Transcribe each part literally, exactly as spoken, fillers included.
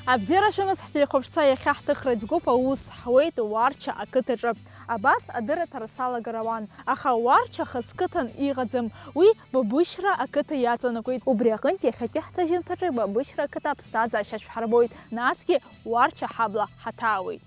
Абзиара шәымаз, ҳтелехәаԥшцәа, иахьа ҳҭыхратә гәыԥ аус ҳуеит Уарча ақыҭаҿы. Абас адырраҭара салагар ауан, аха Уарча хаз қыҭан иҟаӡам, уи Бабышьра ақыҭа иаҵанакуеит. Убри аҟынтә иахьатәи ҳҭыжьымҭаҿы Бабышьра ақыҭа аԥсҭазаашьа шәҳарбоит, насгьы Уарча ҳабла ҳаҭаауеит.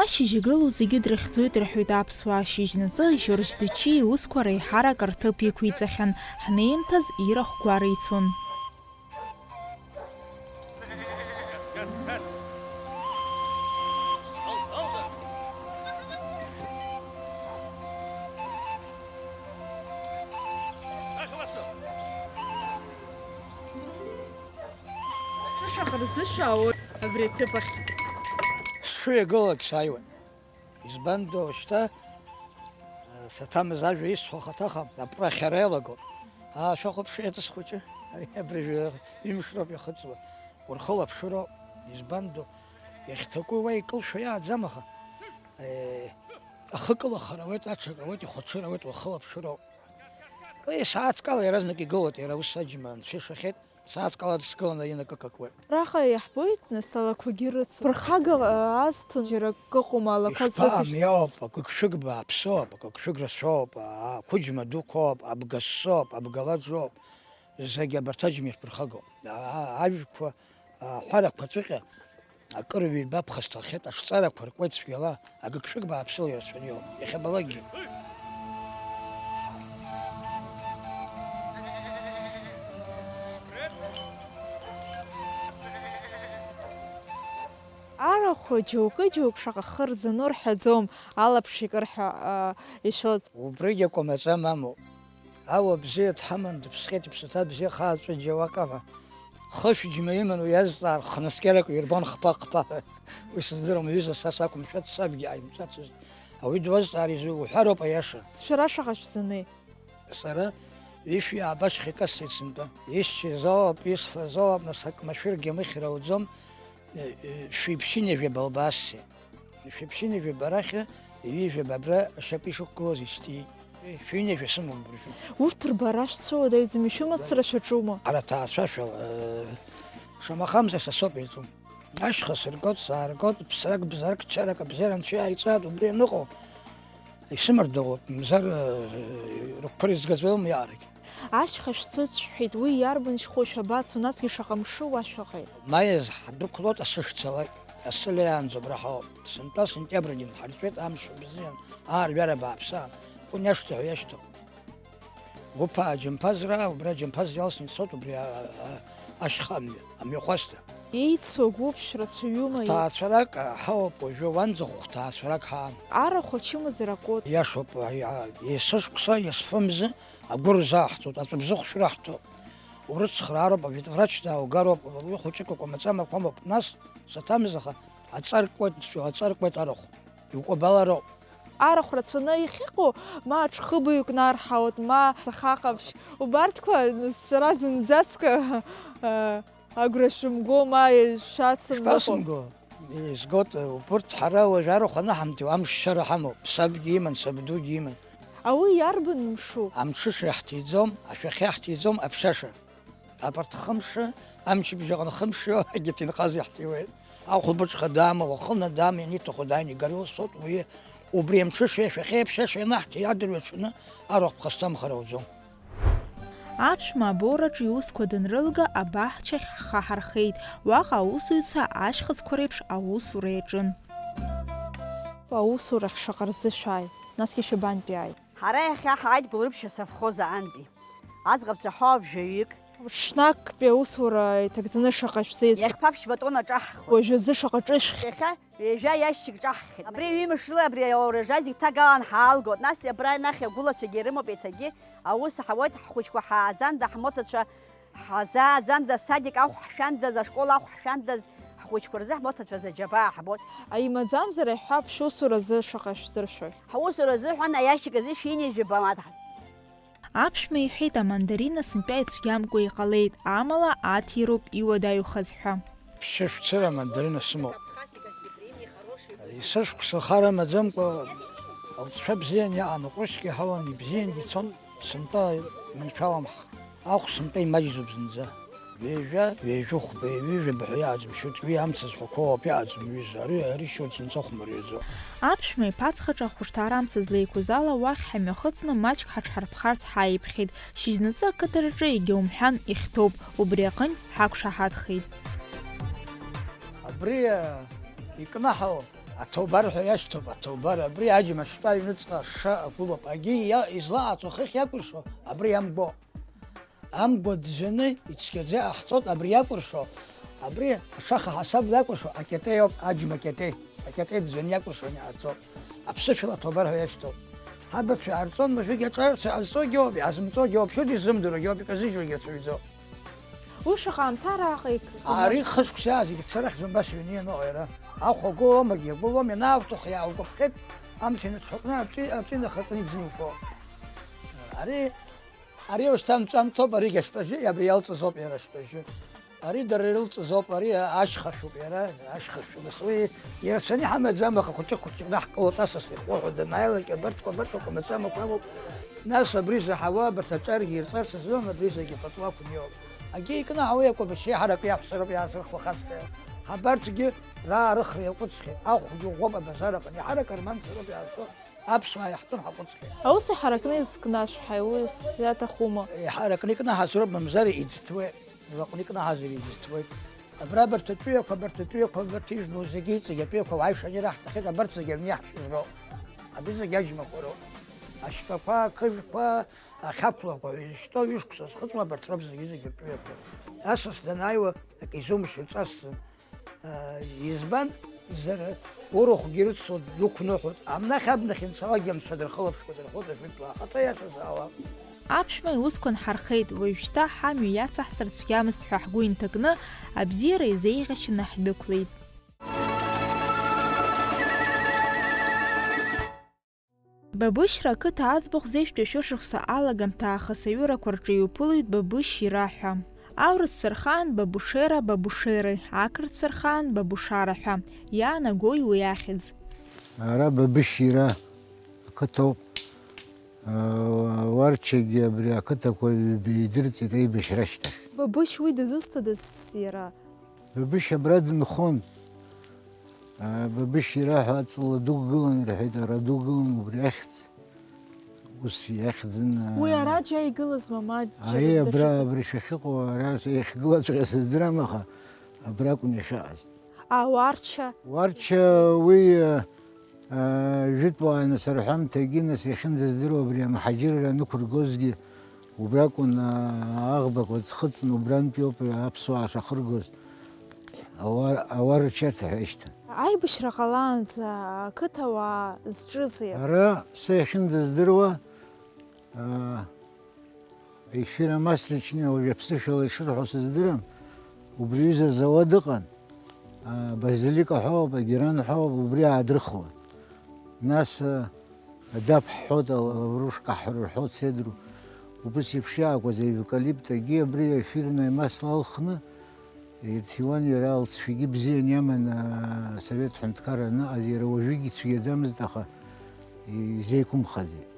Ашьыжь игылоу зегьы дрыхьӡоит рҳәоит аԥсуаа. Шьыжьнаҵы Жьоржь Дыччиа иусқәа реиҳарак рҭыԥ иқәиҵахьан, ҳнеимҭаз ирахә гәара ицон. Шаҟа рзышәаауеи абри аҭыԥ ахь? Сҽы иагылалак сааиуан. Избандо, шьҭа, э, саҭамыз ажәа исҳәо хаҭахам, апрахьара иалаго. Аа, шәахәаԥши аҵыс хәыҷы, ари абыржәы ҩымш роуп иахыҵуа. Урхылаԥшыроуп, избандо, иахьҭакәу уа икылшәо иааӡам, аха, э, ахы кылахар ауеит, аҽак ауеит, ихәаҽыр ауеит, уахылаԥшыроуп. Уи сааҭк ала иаразнак игылоит, иара ус аџьма анцәа ишахьеит. Сааҭк ала дсгыланы инакы-какуеит. Араҟа иаҳбоит, нас, алақәагьы рыцуп. Ԥырхага, а, азҭон, џьара акы ыҟоума, алақәа зрыцу? Ишԥаам, иоуп, агыгшәыг бааԥсоуп, агыгшәыг рацәоуп, а, ақәыџьма дуқәоуп, абгассоуп, абгалаџоуп, зегь абарҭ аџьма ирԥырхагоуп. А, а, ажәқәа, аҳәарақәа ҵәҟьа акыр ҩба ԥхасҭахьеит, ашҵарақәа ркуеит цәгьала. Агыгшәыг бааԥсыла ирацәаны иоуп, иахьабалакгьы. Арахә џьоукы-џьоук шаҟа хы рзану рҳәаӡом, алаԥш икыр ҳәа, а, ишәоит. Убригь акәамаҵа мамоуп. Ауа бзиа дҳаман, дыԥсхьеит, иԥсаҭа бзиа, хаа ҵәыџьа уаҟа ҳәа. Хышә џьма иман уи азҵаар, хнаскьарак ирбон хԥа-хԥа ҳәа. Уи сыздыруам, ҩыза са сакәым, шәа сабгьы ааимҵацызт. Ауаҩы дуазҵаар изы уҳәароуп аиаша. Шәара шаҟа шәзанеи? Сара ҩышәи ааба шьхакасҵеит сынтәа. Исшьыз ауп, исфаз ауп, нас ак машәыргьы амыхьра ауӡом, э, э, шәиԥшьынҩажәа балбаассеит. Шәиԥшьынҩажәа барахьа, ҩажәа бабра ашьапы ишықәгылаз ишьҭиит. Шәҩынҩажәа сымоуп абыржәы. Урҭ рбара шәцәыуадаҩӡам, ишәымацара шәаҿума? Ара ҭаацәашәала, э, шамахамзар са соуп еиҵоу. Ашьха сыргоит, сааргоит, ԥсрак, бзарк, чарак, абзиара анцәа иааиҵааит, убри аныҟоу, исымардоуп, мзар, э, рыгәқәа ирызгаз уеилмыаарагь. Ашьха шәцоит шәҳәеит, уи иарбан шьхоу шәабацо, насгьы шаҟа мшы уа шәаҟеит? Ма иазҳдәықәлоит асы шцалак, асы леиаанӡа убра ҳауп. Сынтәа сентиабргьы нҳарҵәеит, амш бзиан, аарҩара бааԥсаан, Кәын иашҭа ҳәа иашьҭоуп. Гәыԥаа џьымԥазраа, убра џьымԥаз иалсны ицоит убри а-, а-, ашьха амҩа, амҩахәасҭа. Еицу агәыԥ шәрацәаҩума? Хәҭаацәарак ҳауп уажәы, уанӡа хәҭаацәарак ҳаан. Арахә ачымазара акоуп. Иашоуп, а, а, есышықәса, есфымзы агәы рзаҳҵоит, аҵәыбзыхә шәраҳҭоит. Урыцхраароуп, авет-, врач дааугароуп, уи хәыҷык акәамаҵамақәа амоуп, нас саҭамыз, аха аҵаркуеит, аҵаркуеит арахә. Иукәабалароуп. Арахә рацәаны иахьыҟоу, ма аҽхыбаҩык нарҳауеит, ма сахаҟаԥшь. Убарҭқәа шәара зынӡаск, э, агәра шәымго, ма шәацымгәыӷ. Шԥасымго? Изгоит, убырҭ ҳара уажә арахә анаҳамҭиуа амшшьара ҳамоуп. Сабгьы иман, сабдугьы иман. Ауи иарбан мшу? Амҽыша иаҳҭиӡом, ашәахьа иаҳҭиӡом, аԥшаша. Абарҭ хымш, амчыбжь аҟны хымш иоуагьы ҭынхас иаҳҭиуеит. Ахәылбыҽха даама, уахынла даама, ианиҭаху дааины игариоу сот, уи убри амҽыша, ашәахьеи аԥшашеи анаҳҭи, адырҩаҽны арахә ԥхасҭамхар ауӡом. Аԥшәма абораҿы иусқәа данрылга, абаҳчахь ҳхы ҳархеит. Уаҟа аусзуҩцәа ашьхыцқәа реиԥш аусура иаҿын. Аусурахь шаҟа рзы шәааи, насгьы шәабантәи ааи? Ҳара иахьа ҳааит Гәылрыԥшь асовхоз аҟынтәи. Аӡӷабцәа ҳауп жәаҩык. Ҽнактәи аусура иҭагӡаны шаҟа шәзеизгои? Иахьа ԥшьба тонна ҿаҳхуеит. Уажәазы шаҟа ҿышәх? Иахьа ҩажәа иашьцәык ҿаҳхит. Абри ҩымш рыла абри аурожай зегь ҭагалан ҳаалгоит. Нас абра анахь агәылацәагьы ирымоуп еиҭагьы. Аус ҳауеит, ҳхәыҷқәа ҳааӡанда, ҳмоҭацәа ҳазааӡандаз, асадик ахә ҳшәандаз, ашкол ахә ҳшәандаз, ҳхәыҷқәа рзы ҳмоҭацәа рзы аџьабаа ҳбоит. Имаӡамзар, аиҳәап, шәусуразы шаҟа шәзыршәои? Ҳусура азыҳәан аиашьык азы шәинҩажәа бамаҭ. Аԥшәма иҳәеит, амандарина сынтәа ицәгьамкәа иҟалеит, амала аҭироуп иуадаҩхаз ҳәа. Ԥшьышә цыра амандарина сымоуп. Сышықәса хар амаӡамкәа, алҵшәа бзиан иаан, аҟәышгьы ҳауан, ибзиангьы ицон, сынтәа иманшәалам ҳхы. Ахә сынтәа имаҷӡоуп зынӡа. Ҩажәа, ҩажәихәба, ҩажәа баҳәа иааӡам, шьоук уи амца зҳәақәоу ауп иааӡам, ҩыза, ари, ари шьоук зынӡа хәмариаӡом. Аԥшәма иԥацхаҿы ахәышҭаара амца злеиқәыз ала уахь ҳамҩахыҵны маҷк ҳаҽҳарԥхарц ҳааиԥхьеит. Шьыжьнаҵы ақыҭараҿы егьа умҳәан ихьҭоуп, убри аҟынтә ҳақәшаҳаҭхеит. Абри, а, икнаҳау аҭоубар ҳәа иашьҭоуп, аҭоубар, абри аџьма шьтәа аҩныҵҟа ашша агәылоуп, агьи иа-, излаҟаҵо хыхь иакәыршо, абри амгәоуп. Амгәа ӡәӡәаны ицқьаӡа иҟаҳҵоит, абри иакәыршо, абри ашаха ҳасабла иакәыршо акьатеиоуп, аџьма кьатеи, акьатеи ӡәӡәаны иакәыршо иҟаҳҵоит. Аԥсышәала аҭоубар ҳәа иашьҭоуп. Ҳабацәа иаарҵон, уажәыгь аҿарцәа иҟазҵогьы ауп, иаазымҵогьы ауп, шьоук изымдыруагьы ауп, иказыжьуагьы рацәаҩӡоуп. Уи шаҟа аамҭа араҟа ик-, Ари хышықәса иааз егьцарахьӡом, абас иҩны ианыҟоу иара. Ахә агәы уоуам, агьи агәы уоуам, ианаақәтәах иааугәаԥхеит, амца иныҽҳәаҟны аҵәи-, аҵәи нахатәаны иӡны иуфо. Ари, ари ушьҭа нҵәамҭоуп, аригь ашьтәа жьы, абри иалҵыз ауп иара ашьтәа жьы. Ари дара ирылҵыз ауп, ари ашьха шәуп иара, ашьха шәуп. Нас уи ирацәаны иҳамаӡам, аха хәыҷык-хәыҷык наҳкылоит, асас иҟәыҳәа данааилак, абарҭқәа, абарҭқәа мацамақәа амоуп. Нас абри заҳауа, абарҭ аҿаргьы ирҵарц азын, абри зегьы пату ақәын иоуп. Агьи икнаҳауеи акәабашьеи ҳарак иаҳәсароуп иаасырхәахазшәа. Ҳабарҭгьы раарыхра иаҟәыҵхьеит, ахәгьы ӷәӷәоуп абазар аҟны, иҳарак арманцароуп иаасо, аԥсуаа иаҳтәым ҳаҟәыҵхьеит. Аус иҳаракны изкнаҳәҳаи, ус иаҭахума? Иҳаракны икнаҳазароуп, мамзар иӡыҭуеит, илаҟәны икнаҳазар иӡыҭуеит. Абра абарҭ атәыҩақәа, абарҭ атәыҩақәа, абарҭ ижәбо зегьы, иҵегь атәыҩақәа уааишаны ираҳҭахьеит, абарҭ зегьы аҩны иаҳшьыз роуп. Абри зегьы аџьмақәа роуп. Ашьтәақәа, ақыжәқәа, ахьақәлақәа, изышьҭоу ҩышықәса зхыҵуа абарҭ роуп зегьы-зегьы ртәыҩақәа. Асас данааиуа акы изумшо иҵасӡам. Избан? Зара урахәгьы ирыцло дықәныҳәоит. Амнахь абнахь ианцалакгьы анцәа дырхылаԥшуа дырхоит ажәытәла ахаҭа иашазаауа. Аԥшәма иусқәа нҳархеит, уажәшьҭа ҳамҩа иацаҳҵар цәгьамызт ҳәа ҳгәы инҭакны, абзиара изеиӷьашьаны ҳдәықәлеит. Бабышьра ақыҭа аӡбахә зежәтәи шәышықәса алагамҭа аахыс аҩырақәа рҿы иуԥылоит Бабышь ира ҳәа. Аурысцәа рхаан Бабушера, Бабушери, ақырҭцәа рхаан Бабушара ҳәа иаанагои уи ахьӡ? Ара Бабышь ира ақыҭоуп. Уарчагьы абри ақыҭақәа ҩба идырҵеит аибашьра ашьҭахь. Бабышь уи дызусҭадаз иара? Бабышь абра дынхон. Бабышь ира ҳәа аҵла дықәгылан, рҳәеит, ара дықәгылан убри ахьӡ. Ус иахьӡын. Уи ара џьа игылазма, ма џьара Аиеи, абра, даҽакы? Абри шәахьыҟоу, ара с-, иахьгылаҵәҟьа сыздырам, аха абра акәын иахьыҟаз. А, Уарча? Уарча уи, а, а, жәытәуаа нас рҳәамҭагьы нас иахьынӡаздыруа абри амҳаџьырра анықәыргозгьы убракәын, а, аӷбақәа ӡхыҵны убрантәи ауп аԥсуаа шахыргоз. Ауаа, ауаа рычарҭа ҳәа ишьҭан. Аибашьра ҟалаанӡа ақыҭауаа зҿызи? Ара са иахьынӡаздыруа, аа, Ефира Масличниа уажә аԥсышәала ишырҳәо сыздырам, убри аҩыза азауад ыҟан, аа, Базилика ҳәа ауп, Агеран ҳәа ауп, убри аадрыхуан. Нас, аа, Адап ҳҳәоит, алаврушка ҳәа рҳәоит, седру. Убыс еиԥш иаакәыз аевкалипт агьи абри аефирный масла алхны ирҭиуан, иара алҵшәагьы бзиан иаман, асовет ҳәынҭқарра аныҟаз, иара уажәыгь ицәгьаӡамызт, аха изеиқәымхаӡеит.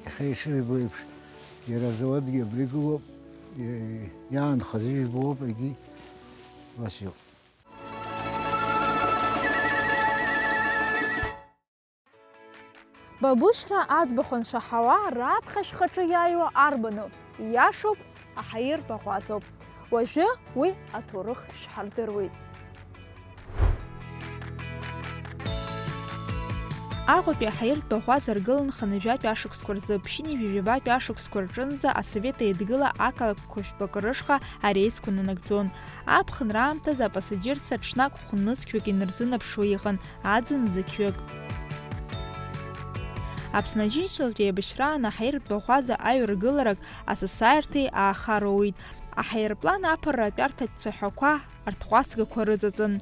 Иахьа ишыжәбо еиԥш, иара азауадгьы абри гылоуп, и-, иаанхаз ижәбо ауп, егьи убас иҟоуп. Бабышьра аӡбахә аншәаҳауа, раԥхьа шәхаҿы иааиуа арбану? Ииашоуп, аҳаиртә баӷәазоуп. Уажәы уи аҭоурых шәҳардыруеит. Аҟәатәи аҳаиртә баӷәаза ргылан хынҩажәатәи ашықәсқәа рзы, ԥшьынҩажәи жәабатәи ашықәсқәа рҿынӡа Асовет Еидгыла ақалақьқәа жәпакы рышҟа ареисқәа нанагӡон. Аԥхынра аамҭазы апассаџьырцәа ҽнак хә-нызқьҩык инарзынаԥшуа иҟан, аӡын зықьҩык. Аԥсны Аџьынџьтәылатә еибашьраан аҳаиртә баӷәаза аҩаргыларак асасааирҭеи ааха роуит. Аҳаирплан аԥырра атәарҭатә цәаҳәақәа, арҭҟәацгақәа рыҵаҵан.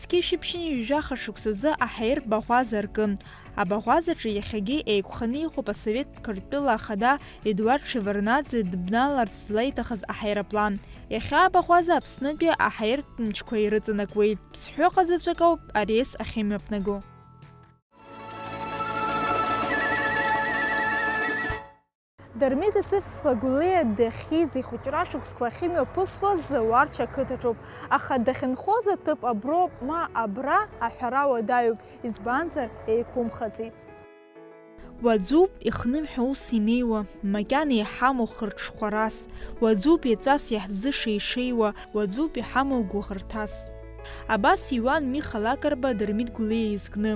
Зқьи жәшәи ԥшьынҩажәи жәаха шықәсазы аҳаиртә баӷәаза аркын. Абаӷәазаҿы иахьагьы еиқәханы иҟоуп Асовет Қырҭтәыла Ахада Едуард Шеварднаӡе дыбналарц злеиҭахыз аҳаирплан. Иахьа абаӷәаза Аԥснытәи аҳаиртә мчқәа ирыҵанакуеит. Ԥсҳәыҟа заҵәык ауп ареис ахьымҩаԥнаго. Дырмит Исыф Гәлиа дахьиз ихәыҷра шықәсқәа ахьымҩаԥысуаз Уарча ақыҭаҿоуп, аха дахьынхоз аҭыԥ аброуп, ма абра аҳәара уадаҩуп, избанзар, еиқәымхаӡеит. Уаҵәуп ихнымҳәа ус инеиуа, макьана иҳамоу хырҽхәарас, уаҵәуп еҵәас иаҳзышеишеиуа, уаҵәуп иҳамоу гәыӷырҭас. Абас иҩуан Миха Лакрба Дырмит Гәлиа изкны.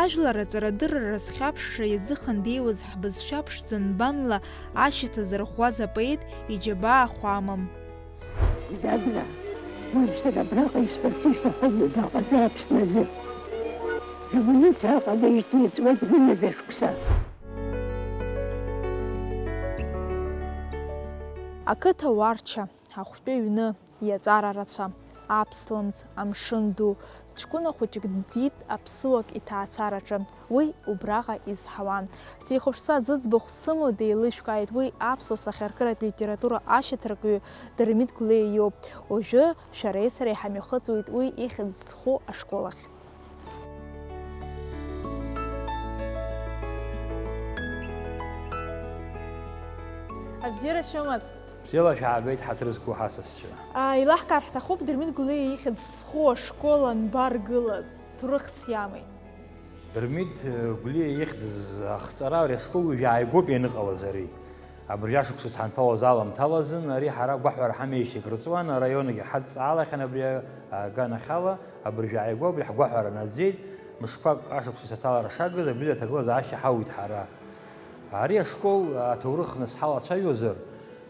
Ажәлар аҵарадырра рызхьаԥшра иазыхандеиуаз ҳбызшәа ԥшӡа нбанла ашьаҭа зырӷәӷәаз апоет иџьабаа хәы амам. Дадра, уажә сара абраҟа исҳәарц исҭахым ҩбаҟа Аԥсназы. Револиуциа аҟалеижьҭеи иҵуеит ҩынҩажәа шықәса. Ақыҭа Уарча, ахәтәы ҩны, иаҵәара рацәа, аԥслымӡ, амшын ду, ҷкәына хәыҷык диит аԥсыуак иҭаацәараҿы, уи убраҟа изҳауан. Сихәаԥшцәа зыӡбахә сымоу деилышәкааит, уи аԥсуа сахьаркыратә литература ашьаҭаркҩы Дырмит Гәлиа иоуп. Уажәы шәареи сареи ҳамҩахыҵуеит уи ихьӡ зху ашкол ахь. Абзиара шәымаз! Бзиала шәаабеит, ҳаҭыр зқәу ҳасасцәа. Аа, еилаҳкаар ҳҭахуп, Дырмит Гәлиа ихьӡ зху ашкол анбаргылаз, ҭоурыхс иамеи? Дырмит, э, Гәлиа ихьӡ ахҵара ари ашкол уажә ааигәоуп ианыҟалаз ари. Абыржәы ашықәсқәа ҳанҭалоз аламҭалазын, ари ҳара гәаҳәара ҳамеишьак рҵуан, араионгьы ҳадҵаалахьан абри аганахьала, абыржәы ааигәа абри ҳгәаҳәара наӡеит, мышқәак ашықәсқәа аҭалара шагыз, абри аҭагылазаашьа ҳауит ҳара. Ари ашкол аҭоурых нас ҳалацәажәозар,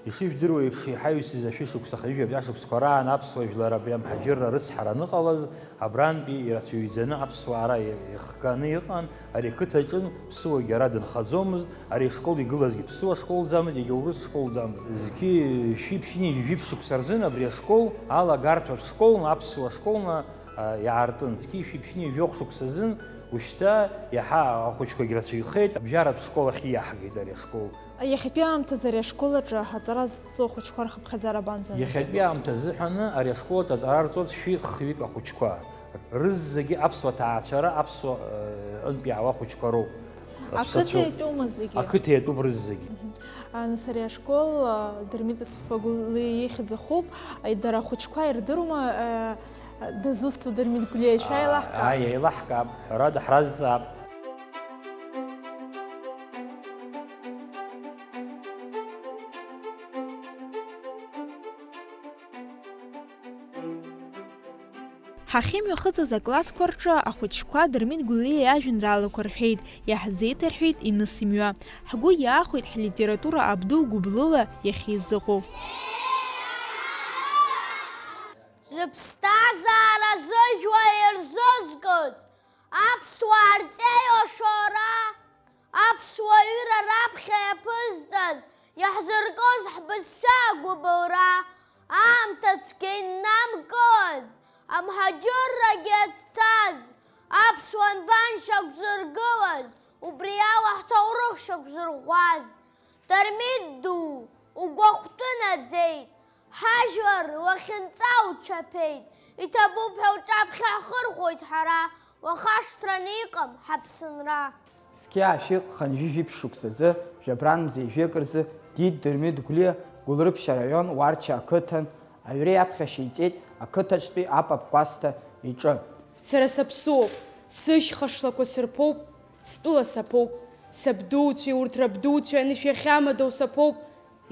ишыжәдыруа еиԥш, иҳаҩсыз ашәышықәса хынҩажәи жәаба шықәсқәа раан аԥсуа жәлар абри амҳаџьырра рыцҳара аныҟалаз, абрантәи ирацәаҩӡаны аԥсуаа ара ихганы иҟан, ари ақыҭаҿын, ԥсыуагьы ара дынхаӡомызт, ари ашкол игылазгьы ԥсыуа школӡамызт, егьа урыс школӡамызт. Зқьи шәиԥшьыни жәиԥшь шықәса рзын абри ашкол алагарҭәатә школны, аԥсуа школны, а, иаартын. Зқьи шәиԥшьыни жәохә шықәса азын ушьҭа иаҳа ахәыҷқәагь рацәаҩхеит, абжьаратә школ ахь ииаҳгеит ари ашкол. Иахьатәи аамҭазы ари ашкол аҿы аҵара зҵо ахәыҷқәа рхыԥхьаӡара абанӡанӡа? Иахьатәи аамҭа азыҳәаны ари ашкол аҿы аҵара рҵоит шәи хҩык ахәыҷқәа. Рызегьы аԥсуа ҭаацәара, аԥсуа, э, ҟынтә иаауа ахәыҷқәа роуп. Ақыҭа иатәума зегьы? Ақыҭа иатәуп рызегьы. Мгм. А, нас ари ашкол, а, Дырмит Исыф Гәлиа ихьӡ ахуп. А, дара ахәыҷқәа ирдырума, а, дызусҭоу Дырмит Гәлиа, шәаилаҳкаап? Ааи, еилаҳкаап. Ҳәарада, ҳразҵаап. Ҳахьымҩахыҵыз аклассқәа рҿы ахәыҷқәа Дырмит Гәлиа иажәеинраалақәа рҳәеит, иаҳзеиҭарҳәеит иныс имҩа. Ҳгәы иаахәеит ҳлитература абду гәыблыла иахьизыҟоу. Зыԥсҭазаара зыжәла ирзызкыз, аԥсуаа рҵеи ашоура, аԥсуа ҩыра раԥхьа иаԥызҵаз, иаҳзыркыз ҳбызшәа агәыбылра, аамҭа цәгьа иннамкылаз, амҳаџьыррагьы иацәцаз, аԥсуа нбан шьақәзыргылаз, убри ала ҳҭоурых шьақәзырӷәӷәаз. Дырмит ду, угәахәтәы наӡеит, ҳажәлар лахьынҵа учаԥеит, иҭабуп ҳәа уҿаԥхьа ҳхырхәоит ҳара, уаха шҭраны иҟам ҳаԥсынра. Зқьи аашәи хынҩажәи жәиԥшь шықәсазы, жәабран мзеи жәеик рзы, диит Дырмит Гәлиа Гәылрыԥшь араион Уарча ақыҭан, аҩреи аԥхьа шиҵеит ақыҭаҿтәи апап Кәасҭа иҿы. Сара саԥсуоуп, сышьха шлақәа сырԥоуп, стәыла саԥоуп, сабдуцәеи урҭ рабдуцәеи анышә иахьамадоу саԥоуп,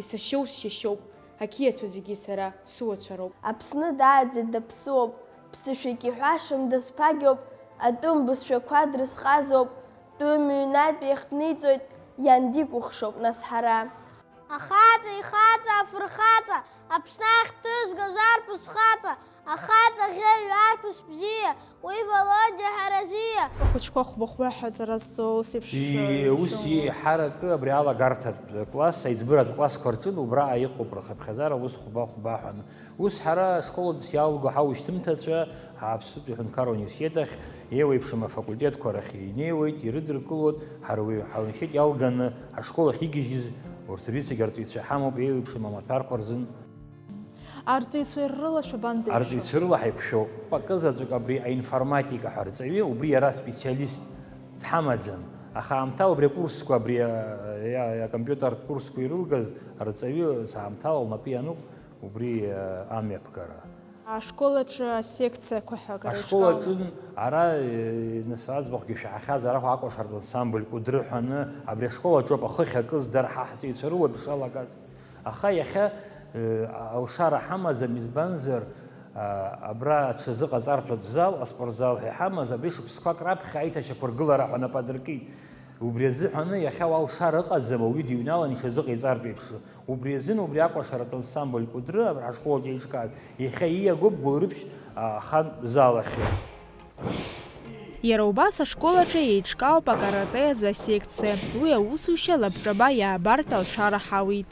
исашьоу сшьышьоуп, ақьиацәа зегьы сара суацәа роуп. Аԥсны дааӡеит, даԥсуоуп, ԥсышәак иҳәашам, дызԥагьоуп, атәым бызшәақәа дрызҟазоуп, тәым ҩнатә иахь дниҵоит, иан дикәыхшоуп, нас ҳара. Ахаҵа ихаҵа афырхаҵа, Аԥсны ахь дҭызгаз арԥыс хаҵа, ахаҵа ӷьеҩ, арԥыс бзиа, уи Володиа Ҳаразиа. Ахәыҷқәа хәба-хәба ҳәа аҵара зҵо ус еиԥш, Ии, э, ус ишәома? Иеиҳаракы абри алагарҭатә класс, аиҵбыратә классқәа рҿы убраҟа иҟоуп рхыԥхьаӡара ус хәба-хәба ҳәа. Ус ҳара ашкол адҵа иалго ҳаушьҭымҭацәа, ҳааԥсытәи аҳәынҭқарра университет ахь, еиуеиԥшым афакультетқәа рахь инеиуеит, ирыдыркылоит, ҳара уи ҳауниверситет иалганы ашкол ахь игьежьыз урҭ рҩызцәагьы арҵаҩцәа ҳамоуп, еиуеиԥшым амаҭәарқәа рзын. Арҵаҩцәа рыла шәабанӡеиԥшу? Арҵаҩцәа рыла ҳаиқәшәоуп. Акы заҵәык абри аинформатика ҳәа арҵаҩы, убри иара специалист дҳамаӡам. Аха аамҭала убри акурсқәа, абри, а, иа-, иа-, акомпиутертә курсқәа ирылгаз арҵаҩы саамҭала лнапы иануп убри, а, амҩаԥгара. Ашкол аҿы асекциақәа ҳәа акыр Ашкол еиҿкааума? Аҿын ара, э, нас аӡбахәгьы шәаҳахьаз, арахә акәашартә ансамбль Кәыдры ҳәаны, абри ашкол аҿоуп ахыхь акыз дара ҳаҳҵаҩцәа рылаԥш алагаз. Аха иахьа, э, алшара ҳамаӡам, избанзар, а, абра аҽазыҟаҵартә зал, аспортзал ҳәа иҳамаз, абри шықәсқәак раԥхьа аиҭашьақәыргылара ҳәа нап адыркит. Убри азыҳәаны иахьа уа лшара ыҟаӡам, ауаҩы дыҩналан иҽазыҟаиҵартә еиԥш. Убри азын убри акәашаратә ансамбль Кәыдры абра ҳашкол аҿы еиҿкааз, иахьа ииагоуп Гәылрыԥшь, а, ахан залахь. Иара убас ашкол аҿы еиҿкаауп акарате азы асекциа. Уи аусушьа лабҿаба иаабартә алшара ҳауит.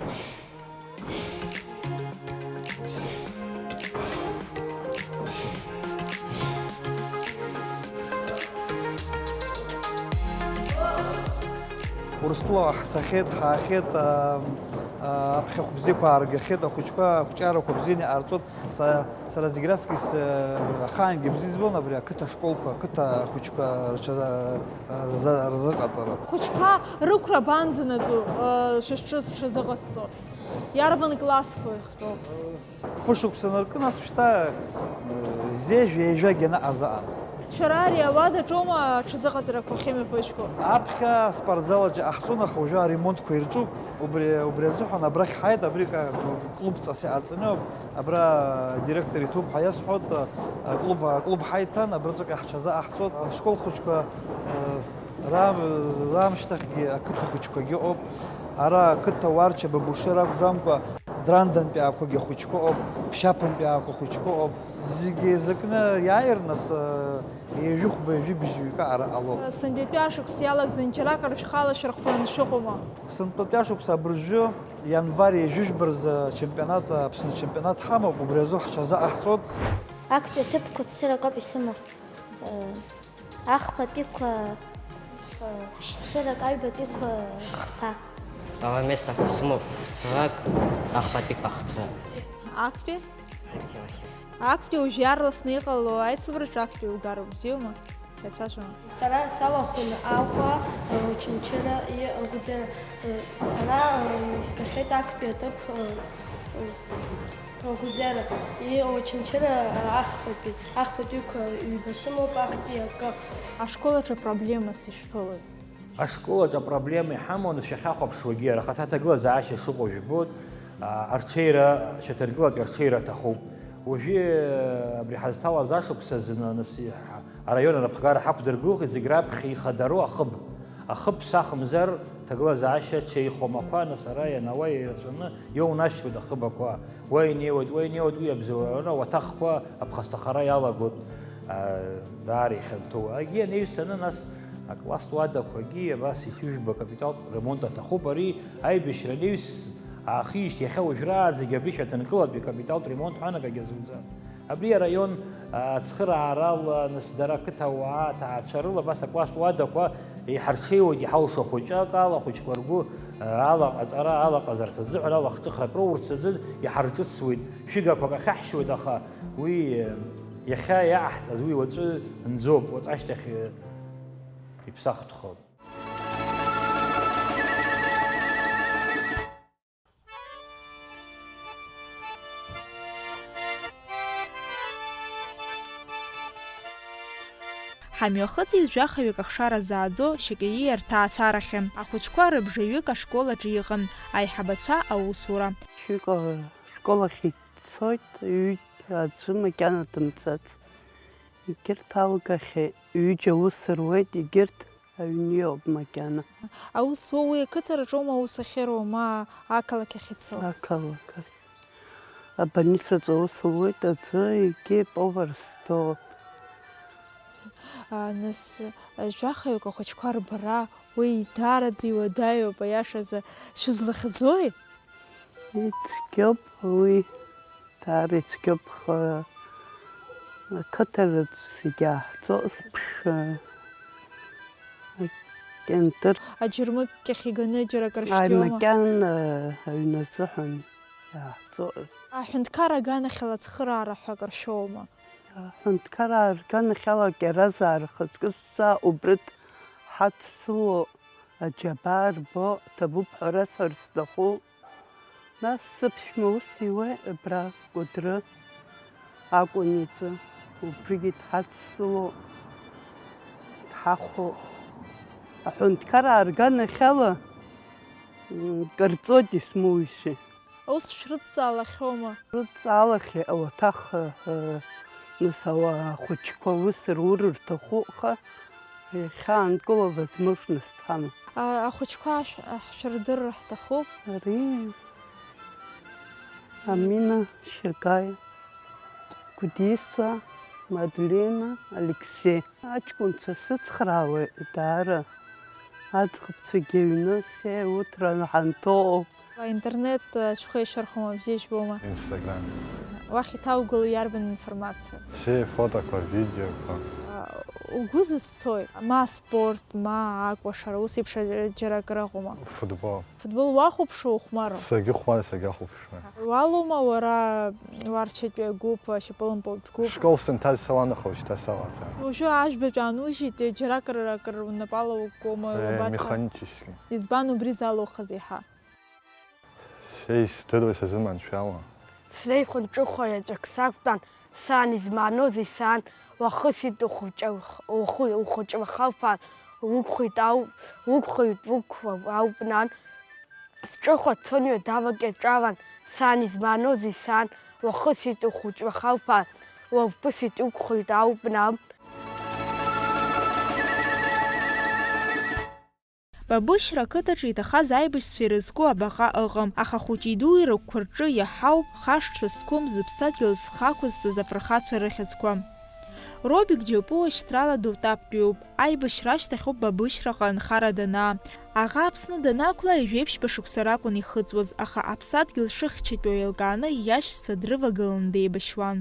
Урыстәыла ҳцахьеит, ҳаахьеит, аа, аа, аԥхьахә бзиақәа ааргахьеит, ахәыҷқәа ақәҿиарақәа бзианы иҟарҵоит. Са, сара зегь раҵкыс, э, ахаангьы бзиа избон абри ақыҭа школқәа, ақыҭа ахәыҷқәа рҽаза-, рза-, рзыҟаҵара. Ахәыҷқәа рықәра абанӡанаӡо, э, шәышәҿы зҽазыҟасҵо? Иарбан классқәа ихтәоу? Фышықәса наркын, нас шьҭа, э, зежә-ҩажәагьы анаҟаз аан. Шәара ари ауадаҿоума аҽазыҟаҵарақәа ахьымҩаԥышәго? Аԥхьа аспортзал аҿы иҟаҳҵон, аха уажәы аремонтқәа ирҿуп. Убри, убри азыҳәан абрахь ҳааит, абри ка-, клуб ҵас иҟаҵаны. Абра директор иҭоуп ҳәа иасҳәоит, аклуб, аклуб ҳаиҭан, абраҵәҟьа ҳҽазыҟаҳҵоит. Ашкол хәыҷқәа, э, раам-, раамышьҭахьгьы ақыҭа хәыҷқәагьы ыҟоуп. Ара ақыҭа Уарча, Бабушьа ракәӡамкәа, Драндантәи аақәагьы ахәыҷқәа ыҟоуп, Ԥшьаԥынтәи аақәа хәыҷқәа ыҟоуп. Зегьы еизакны иааир, нас, э, ҩажәихәба, ҩажәибжьҩык аҟара ҟалоуп. Сынтәатәи ашықәс иалагӡаны џьаракыр шәхала шәырхәаны шәыҟоума? Сынтәатәи ашықәс абыржәы, ианвар ҩажәи жәба рзы ачемпионат, Аԥсны ачемпионат ҳамоуп, убри азы ҳҽазыҟаҳҵоит. Актәи аҭыԥқәа цырак ауп исымоу. Ахԥатәиқәа, ԥшь цырак, аҩбатәиқәа хԥа. Второе место сымоуп, цырак, ахԥатәиқәа хцырак. Актәи? Актәи уажә иаарласны иҟало аицлабраҿы актәи угароуп, бзиоума? Иацәажәома? Сара салахәын Аҟәа, Очамчыра, и-, Гәӡера. Сара, э, изгахьеит актәи аҭыԥ, э, э, Гәӡера, и-, Очамчыра, э, ахԥатәи, ахԥатәиқәа ҩба сымоуп, актәи акы. Ашкол аҿы проблемас ишәԥылоит? Ашкол аҿы апроблема иҳамоу, нас шәахьахәаԥшуагьы, ара ахаҭа аҭагылазаашьа шыҟоу жәбоит, а, арҽеира, шьаҭаркылатәи арҽеира аҭахуп. Уажәы, э, абри ҳазҭалаз ашықәс азы, нас, иҳа-, араион анапхгара ҳақәдыргылахеит зегь раԥхьа ихадароу ахыб. Ахыб сахымзар, ҭагылазаашьа ҽеихом ақәа, нас ара ианауа ирацәаны иоунашьҭуеит ахыб ақәа. Уа инеиуеит, уа инеиуеит, уи абзоураны ауаҭахқәа аԥхасҭахара иалагоит, а, даара ихьанҭоу. Агьи анаҩсаны, нас акласстә уадақәагьы абас ишыжәбо акапиталтә ремонт аҭахуп. Ари аибашьра анаҩс аахижьҭеи иахьа уажәраанӡагьы абри шьаҭанкылатәи акапиталтә ремонт ҳәа анагагьы азуӡам. Абри араион, а, ацхыраарала, нас дара ақыҭауаа, аҭаацәа рыла абас акласстә уадақәа иҳарҽеиуеит, иҳалшо хәыҷык ала, ахәыҷқәа ргәы, а, алаҟаҵара, алаҟазарц азыҳәан, алахҿыхра акроурц азы иҳарҿыцуеит. Шәыгақәак ахьаҳшьуеит, аха уи, а, иахьа иаҟаҳҵаз, уи уаҵәы нӡоуп, уаҵәашьҭахь, а, иԥсахтәхоит. Ҳамҩахыҵит жәахаҩык ахшара зааӡо Шьакьаииа рҭаацәарахьы. Ахәыҷқәа рыбжаҩык ашкол аҿы иҟан, аиҳабацәа аусура. Шьыко ашкол ахь ицоит, ҩыџьа аӡәы макьана дымцац. Егьырҭ алгахьеит, ҩыџьа аус руеит, егьырҭ аҩны иоуп макьана. Аус уоу уи ақыҭараҿоума аус ахьыруа, ма ақалақь ахь ицо? Ақалақь ахь. Абольницаҿы аус луеит аӡәы, егьи поварс доуп. А, нас, жәахаҩык ахәыҷқәа рбара, уи даараӡа иуадаҩуп, аиашазы, шәызлахьӡои? Ицәгьоуп уи, даара ицәгьоуп, х-, ақыҭараҿ зегь иааҳҵо, сԥшаа, акьантыр. Аџьармыкьахь иганы џьара акыр шәҭиуама? Ааи, макьана аҩны азыҳәан иааҳҵо. Аҳәынҭқар аганахьала ацхыраара ҳәа акыр шәоума? Аҳәынҭқар аганахьала акьаразаара хазкысса убрытә ҳацло. Аџьабаа рбо ҭабуп ҳәа расҳәар сҭахуп. Нас сыԥшәма ус иуеи, абра Кәыдры акәын иҵәы, убригьы дҳацло, дҳахәо. Аҳәынҭқар аарганахьала, м, кырҵоит исмоуижьҭеи. Аус шәрыдҵаалахьоума? Рыдҵаалахьеит, ауаҭах, ы, ы, нас ауаа ахәыҷқәа аус рур рҭахуха, иахьаанкыло возможность ҳамам. А, ахәыҷқәа ашә-, ҳшәырдырыр ҳҭахуп. Ари Амина, Шьагай, Гәдиса, Мадлена, Алексеи. Аҷкәынцәа сыцхраауеит даара. Аӡӷабцәагьы аҩны, се урҭ раҳанҭоуп. Аинтернет, э, шәхы ишәырхуама, бзиа ижәбома? Instagram. Уахь иҭаугыло иарбан информациа? Се фотоқәа, видеоқәа. А, угәы зызцои? Ма аспорт, ма акәашара, ус еиԥш, э, џьара акыр ыҟоума? Футбол. Футбол уахәаԥшуа, ухәмаруа? Сагьыхәмаруеит, сагьахәаԥшуеит. Уалоума уара уарчатәи агәыԥ, ашьапылампылтә гәыԥ? Школ санҭаз салан, аха уажәшьҭа салаӡам. Уажәы ажәбатәы аанужьит, џьаракыр акыр унапала укума, Э, уабаҭа? Механически. Избан убри залухыз еиҳа? Са издыруа сазыманшәалан. Снеихәан ҿыхәа иаҵәак сақәтәан, сан измааноузеи, сан, уахысит ухәыҷы-, ухәы-, ухәыҷра халфан, уқәхеит ау-, уқәхеит уқәла ауп, нан. Сҿыхәа цон ҩадавак иаҿалан, сан, измааноузеи, сан, уахысит ухәыҷра халфан, уавԥысит уқәхеит ауп, нан. Бабышьра ақыҭаҿы иҭахаз аибашьцәа ирызку абаҟа ыҟам, аха хәыҷи-дуи рыгәқәа рҿы иаҳауп хашҭра зқәым, зыԥсадгьыл зхы ақәызҵаз афырхацәа рыхьӡқәа. Робик Џьапуа шьҭрала Дутаптәиуп. Аибашьра ашьҭахьоуп Бабышьраҟа анхара данаа. Аӷа Аԥсны данақәла ҩажәеиԥшьба шықәса ракәын ихыҵуаз, аха аԥсадгьыл шыхьчатәу еилкааны иашьцәа дрывагыланы деибашьуан.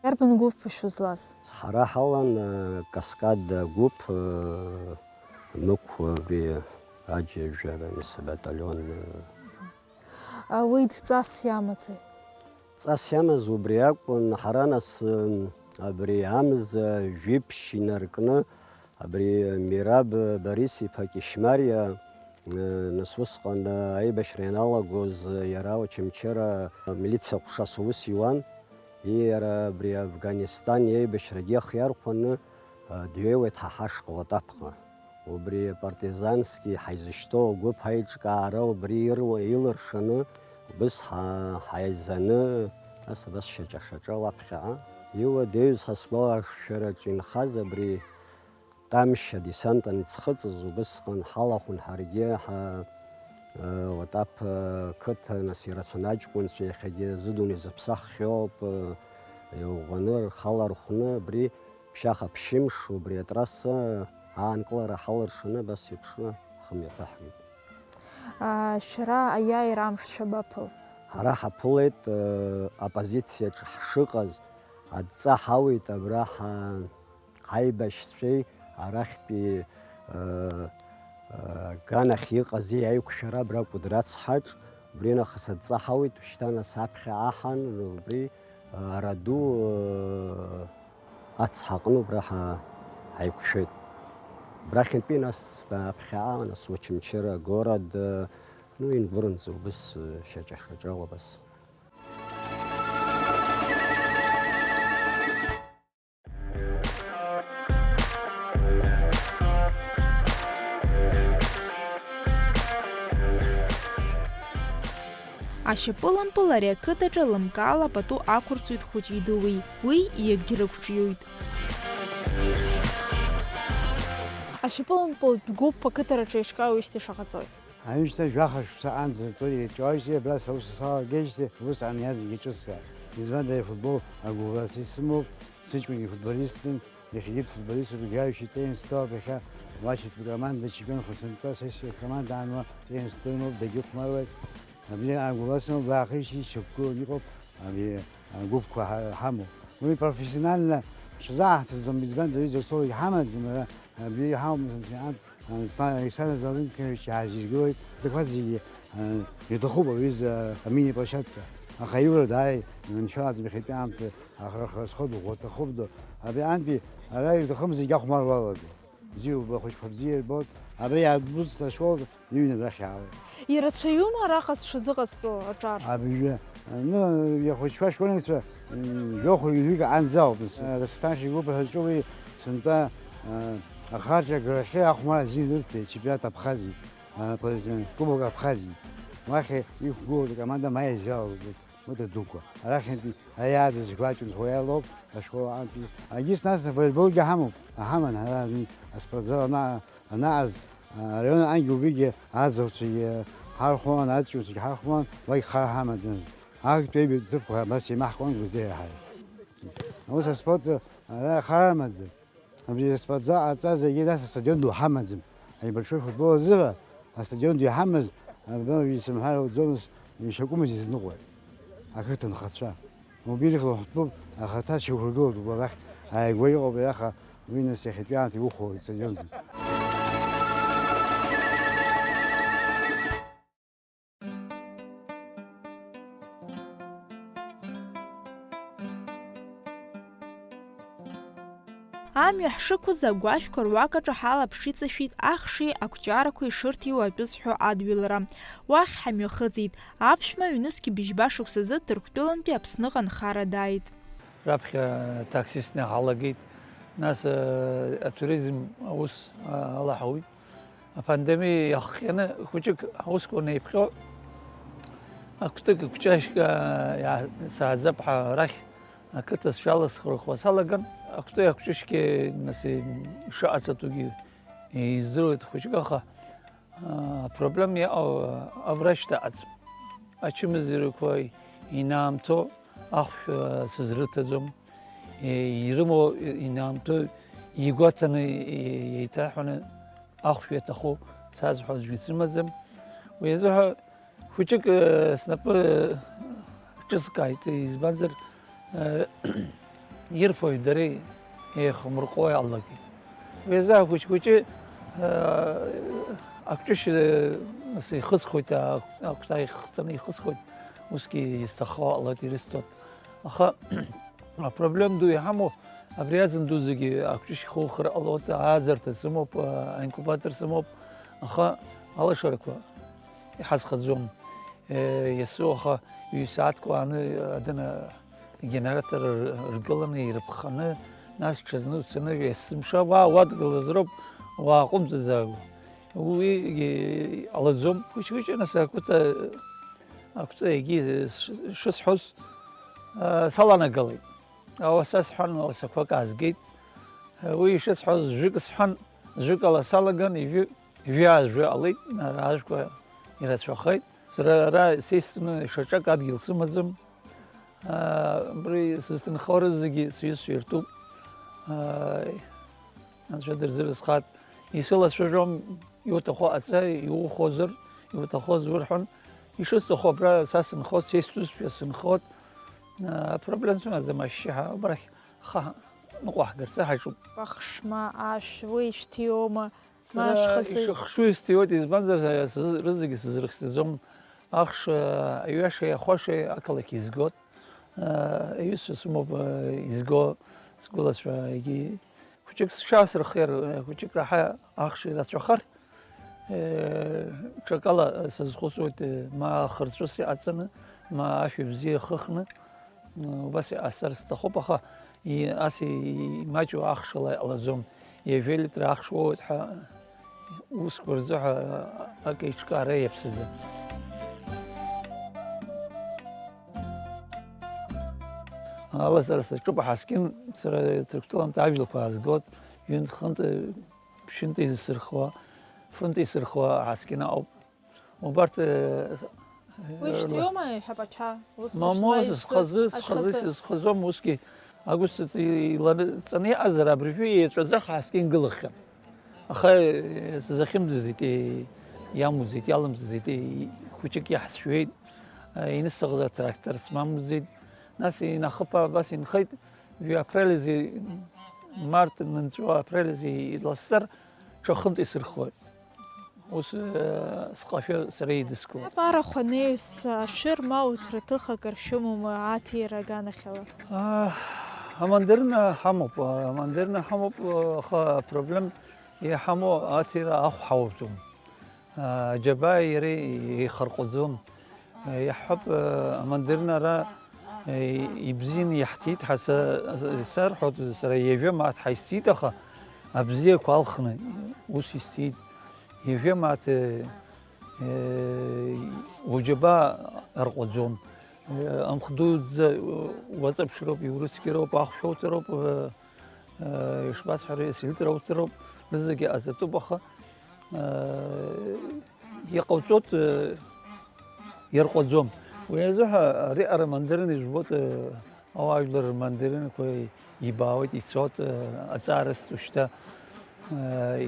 Иарбан гәыԥ шәызлаз? Ҳара ҳалан, э, Каскад гәыԥ, э, Мықә, абри аџьажәара, нас абаталион, э. А, уи дҵас иамази? Ҵас иамаз убри акәын, ҳара нас, э, абри амза жәиԥшь инаркны, Абри Мираб Борис-иԥа Кьышьмариа, э, нас усҟан, э, аибашьра ианалагоз, э, иара Очамчыра милициа ҟәшас аус иуан. Иара абри Афганистан иеибашьрагьы ахы иархәаны, э, дҩеиуеит ҳа ҳашҟа Уатаԥҟа. Убри апартизански ҳаизышьҭоу агәыԥ аиҿкаара убри ирло-, илыршаны убыс ҳа-, ҳаизаны, нас абас шьаҿа-шьаҿала аԥхьаҟа. Иуадаҩыз ҳасгәалашәараҿы инхаз абри Тамшь адесант анцхыҵыз убысҟан ҳалахәын ҳаргьы, ҳа, э, Уатаԥ, э, қыҭа, нас ирацәаны аҷкәынцәа иахьагьы зыдунеи зыԥсаххьоуп, э, иӷәӷәаны рхала рхәны абри ԥшьаха ԥшьымш убри атрасса аанкылара ҳалыршаны абас еиԥш ҳхы мҩаԥаҳгеит. А, шәара аиааира амш шәабаԥыл? Ҳара ҳаԥылеит, э, апозициаҿ ҳшыҟаз, адҵа ҳауит абра ҳа-, Ҳаибашьцәеи арахьтәи, ы, ы, аганахь иҟази аиқәшәара абра Кәыдры ацҳаҿ, убри нахыс адҵа ҳауит, шьҭа нас аԥхьа аҳан, убри, ы, араду, ы, ацҳа аҟны убра ҳа-, ҳаиқәшәеит. Абрахьынтәи нас аԥхьаҟа, нас Очамчыра, Город, ы, ну, Ингурынӡа убыс, ы, шьаҿа-шьаҿала абас. Ашьапылампыл ари ақыҭаҿы лымкаала пату ақәырҵоит хәыҷи-дуи, уи иагьрықәҿиоит. Ашьапылампылтә гәыԥ ақыҭараҿы еиҿкаауеижьҭеи шаҟа ҵуеит? Аҩымшьҭа жәаха шықәса анӡа ҵуеит, еиҿкаауеижьҭеи, абра саус салагеижьҭеи, убысҟан иаҵагьы ҿысҭуан. Избанзар, афутбол агәыбылра исымоуп, сыҷкәынгьы футболистын, иахьагьы дфутболиступ, играющий теннис дҭалоуп иахьа, Лашьатәи команда чемпионха сынтәа, сессиа команда ануа теннис дҭалоуп, дагьыхәмаруеит. Абри агәыбылра сымоуп, баахижьҭеи шьақәгыланы иҟоуп, абри агәыԥқәа ҳа-, ҳамоуп. Уи профессионально ҳҽазааҳҭаӡом, избанзар, аҩыза условиагьы ҳамаӡам, ара абри ҳауп, Александр Золотникович иаазиргылоит, адәқәа зегьы, э, ирҭахуп аҩыза амини-площадка. Аха аиура даара иманшәалаӡам иахьатәи аамҭа, ахрахра зхоу дыӷәӷәа аҭахуп ду. Абри антәи ара ирҭахым зегьы ахәмарра уалаго. Бзиоуп, ахәыҷқәа бзиа ирбоит. Абри иаадәылҵны ашкол иҩны арахь иаауеит. Ирацәаҩума араҟа зҽазыҟазҵо аҿар? Абыржәы, ну, иахәыҷқәа ашкольникцәа, м, жәохә-ҩажәик анӡа ауп. Нас, э, Расҭан Шьагәыԥ ҳәа ҿуи сынтәа, э, ахарџь аграхьы ахәмарра азин рырҭеит, чемпионат Абхазии, э, Кубок Абхазии. Уахь иқәгылоуп акоманда Маиа Зиа лгәыԥ. Мыта дуқәа. Арахьынтәи ари аадызгәаҷымз уи алоуп, ашкол аҟынтәи. Егьыс нас аволейболгьы ҳамоуп, ҳаман ҳара ари аспортзал ана-, анаҟаз, араион аҟынгьы убригьы аӡӷабцәагьы ҳархәон, аҷкәынцәагьы ҳархәон, уагь хара ҳамаӡамызт. Актәи аҩбатәи ҭыԥқәа абас еимаҳкуан гәазеи ҳаи. Ус аспорт ара хара амаӡам. Абри аспортзал ҟаҵа зегьы нас астадион ду ҳамаӡам. Аибарҽуа футбол азыҳәа астадион ду иҳамаз, абан исымҳәар ауӡомызт, ишакәымыз изныҟәоит ақыҭанхацәа. Убри ирыхьло ҳтәуп, ахаҭа шьақәыргылоуп убарахь, ааигәа иҟоуп, иаха уи нас иахьатәи аамҭа иухәо астадион зегь. Амҩа ҳшықәыз агәашәқәа руакаҿы ҳалаԥш иҵашәит ахши ақәҿиарақәеи шырҭиуа атәы зҳәо адҩылара. Уахь ҳамҩахыҵит. Аԥшәма ҩнызқь быжьба шықәсазы Ҭырқәтәылантәи Аԥсныҟа нхара дааит. Раԥхьа таксистны ҳалагеит, нас, э, атуризм аус, а, алаҳауеит. Апандемиа иахҟьаны хәыҷык ҳусқәа неиԥхьо, акәтык, акәҷашьк, аа, иаа-, сааӡап ҳәа арахь ақыҭа сшаласхырхуа салаган, акәты, акәҷышьгьы, нас, ишыҟаҵатәугьы издыруеит хәыҷык, аха, аа, апроблема иаҟоу аврач дыҟаӡам. Ачымазаҩрақәа инаамҭоу ахәшә, аа, сызрыҭаӡом. Е, ирымоу инаамҭоу игәаҭаны, е, еиҭаҳәаны ахәшә иаҭаху сазҳәо аӡәгьы сымаӡам. Уи азыҳәа хәыҷык, э, снапы ҿыскааит, избанзар, э, ирфои дареи еихмырҟәо иҟалогьы. Уи азы ахәыҷ-хәыҷы, э, акәҷышь, э, нас ихысхуеит, а-, акәта ихҵаны ихысхуеит, усгьы изҭаххо ҟалоит, ирысҭоит. Аха апроблем ду иҳамоу, абри азын дуӡӡагьы акәҷышь ихухыр ҟалоит, ааӡарҭа сымоуп, а, аинкубатор сымоуп, аха алашарақәа иҳазхаӡом. Е, иацы уаха ҩ-сааҭк уааны, адына, генератор р-, ргыланы, ирыԥханы, нас ҽазны уцаны, есымша уа уадгылазароуп, уааҟәымҵӡакәа. Уигьы ҟалаӡом. Хәыҷ-хәыҷы нас акәыта, акәты егьи ш-, шысҳәоз, а, саланагалеит. Ауаса сҳәан, ауасақәак аазгеит. Уи ишысҳәоз, жәык сҳәан, жәык ала салаган, ижәы, ижәы аажәы ҟалеит, ара ажәқәа ирацәахеит. Сара ара сеисҭәаны шьаҿак адгьыл сымаӡам. Аа, убри сызҭынхо рызегьы сҩызцәа иртәуп. Аа, Анцәа дырзырызхааит. Исылацәажәом, иуҭаху ҟаҵа, иухозар, иуҭахоз урҳәон. Ишысҭаху абра са сынхот, сеисҭәызшәа сынхот. Аа, апроблема сымаӡам, ашьшьыҳәа убрахь ха ныҟәаҳгарц ҳаҿуп. Ахшма, ашә, уи шәҭиуама? Сара ма ашәхазы ишыхшыҩ сҭиуеит, избанзар, сара сзы-, рызегьы сызрыхьӡаӡом. Ахш, аҩашеи ахәашеи ақалақь изгот. Аҩызцәа сымоуп изго, сгәылацәа, егьи хәыҷык сҽаасырхиар, хәыҷык раҳа ахш ирацәахар, ҽакала сазхәыцуеит, ма хырҵәыс иҟаҵаны, ма ашәа бзиа хыхны, убас иҟасҵар сҭахуп, аха и-, ас и-, имаҷу ахшала иҟалаӡом. Ҩажәа литра ахш уоуеит ҳәа, усқәа рзыҳәа акеиҿкаара иаԥсаӡам. Алазара саҿуп аҳаскьын, сара Ҭырқәтәылантә ажәлақәа аазгоит, ҩынтә-хынтә, ԥшьынтә исырхуа, фынтә исырхуа аҳаскьын ауп. Убарҭ, э, Уи э, шәҭиуама, иҳәап, аҭәа? Ус Мамоу, шәла ис-, схазы, схазы, ашәхазы. Сызхаӡом усгьы. Агәы сыҵ-, иланы, ҵаны иҟазар, абыржәы еҵәаӡа хаасгьы ингылахьан. Аха, э, сзахьымӡаӡеит, э, иамуӡеит, иалымҵӡеит, э, хәыҷык иаҳцәҩеит, э, инысҭахыз атрактор смамӡеит. Нас инахыԥа абас инхеит, ҩы апрель азы, март нынҵәо апрель азы иласҵар, ҽа хынтә исырхоит. Ус, э, сҟашәа сара еидыскылоит. Арахә анеиҩс, ашәыр ма уҭраҭых акыр шәымоума аҭира аганахьала? Аа, амандарина ҳамоуп, амандарина ҳамоуп, аха апроблем Иҳамоу аҭира ахә ҳауӡом. Аџьабааи иареи еихарҟәаӡом. Иаҳҳәап, амандарин ара ибзианы иаҳҭиит, ҳа са, сарҳәоит, сара ҩажәа мааҭ ҳаисҭеит, аха абзиақәа алхны ус исҭеит. Ҩажәа мааҭ, уџьабаа арҟәаӡом. Амх дуӡӡа уаҵаԥшроуп, иурыцқьароуп, ахәшә уҭароуп, ишбасҳәари, асельтра уҭароуп, рызегьы аҵатәуп, аха иҟауҵоит, иарҟәаӡом. Уи азыҳәа ари ара мандарин ижәбоит, ауаажәлар рмандаринқәа ибаауеит, ицоит, аҵаа рызҭо шьҭа,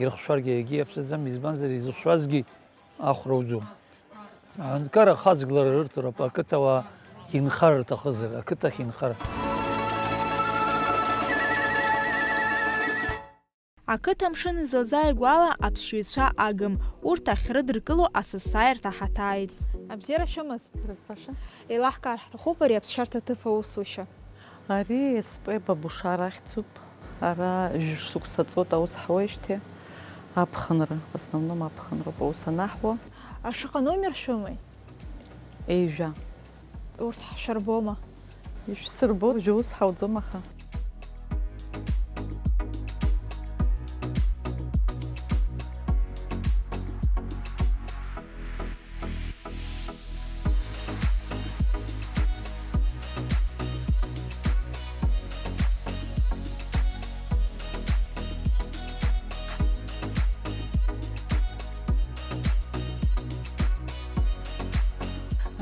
ирыхшәаргьы егьи иаԥсаӡам, избанзар, изыхшәазгьы ахә роуӡом. Аҳәынҭқар ахаҵгылара рырҭароуп, ақыҭауаа инхар рҭахызар, ақыҭахь инхар. Ақыҭа амшын излазааигәоу ала аԥсшьаҩцәа агым, урҭ ахьрыдыркыло асасааирҭа ҳаҭааит. Абзиара шәымаз? Рыӡбаша. Еилаҳкаар ҳҭахуп ари аԥсшьарҭа ҭыԥ аусушьа. Ари СП Бабушара ахьӡуп. Ара жәшықәса ҵуеит аус ҳуеижьҭеи. Аԥхынра, в основном аԥхынроуп аус анаҳуа. Ашаҟа номер шәымои? Ҩажәа. Урҭ ҳшәырбома? Ишәсырбо, уажәы ус ҳауӡом аха.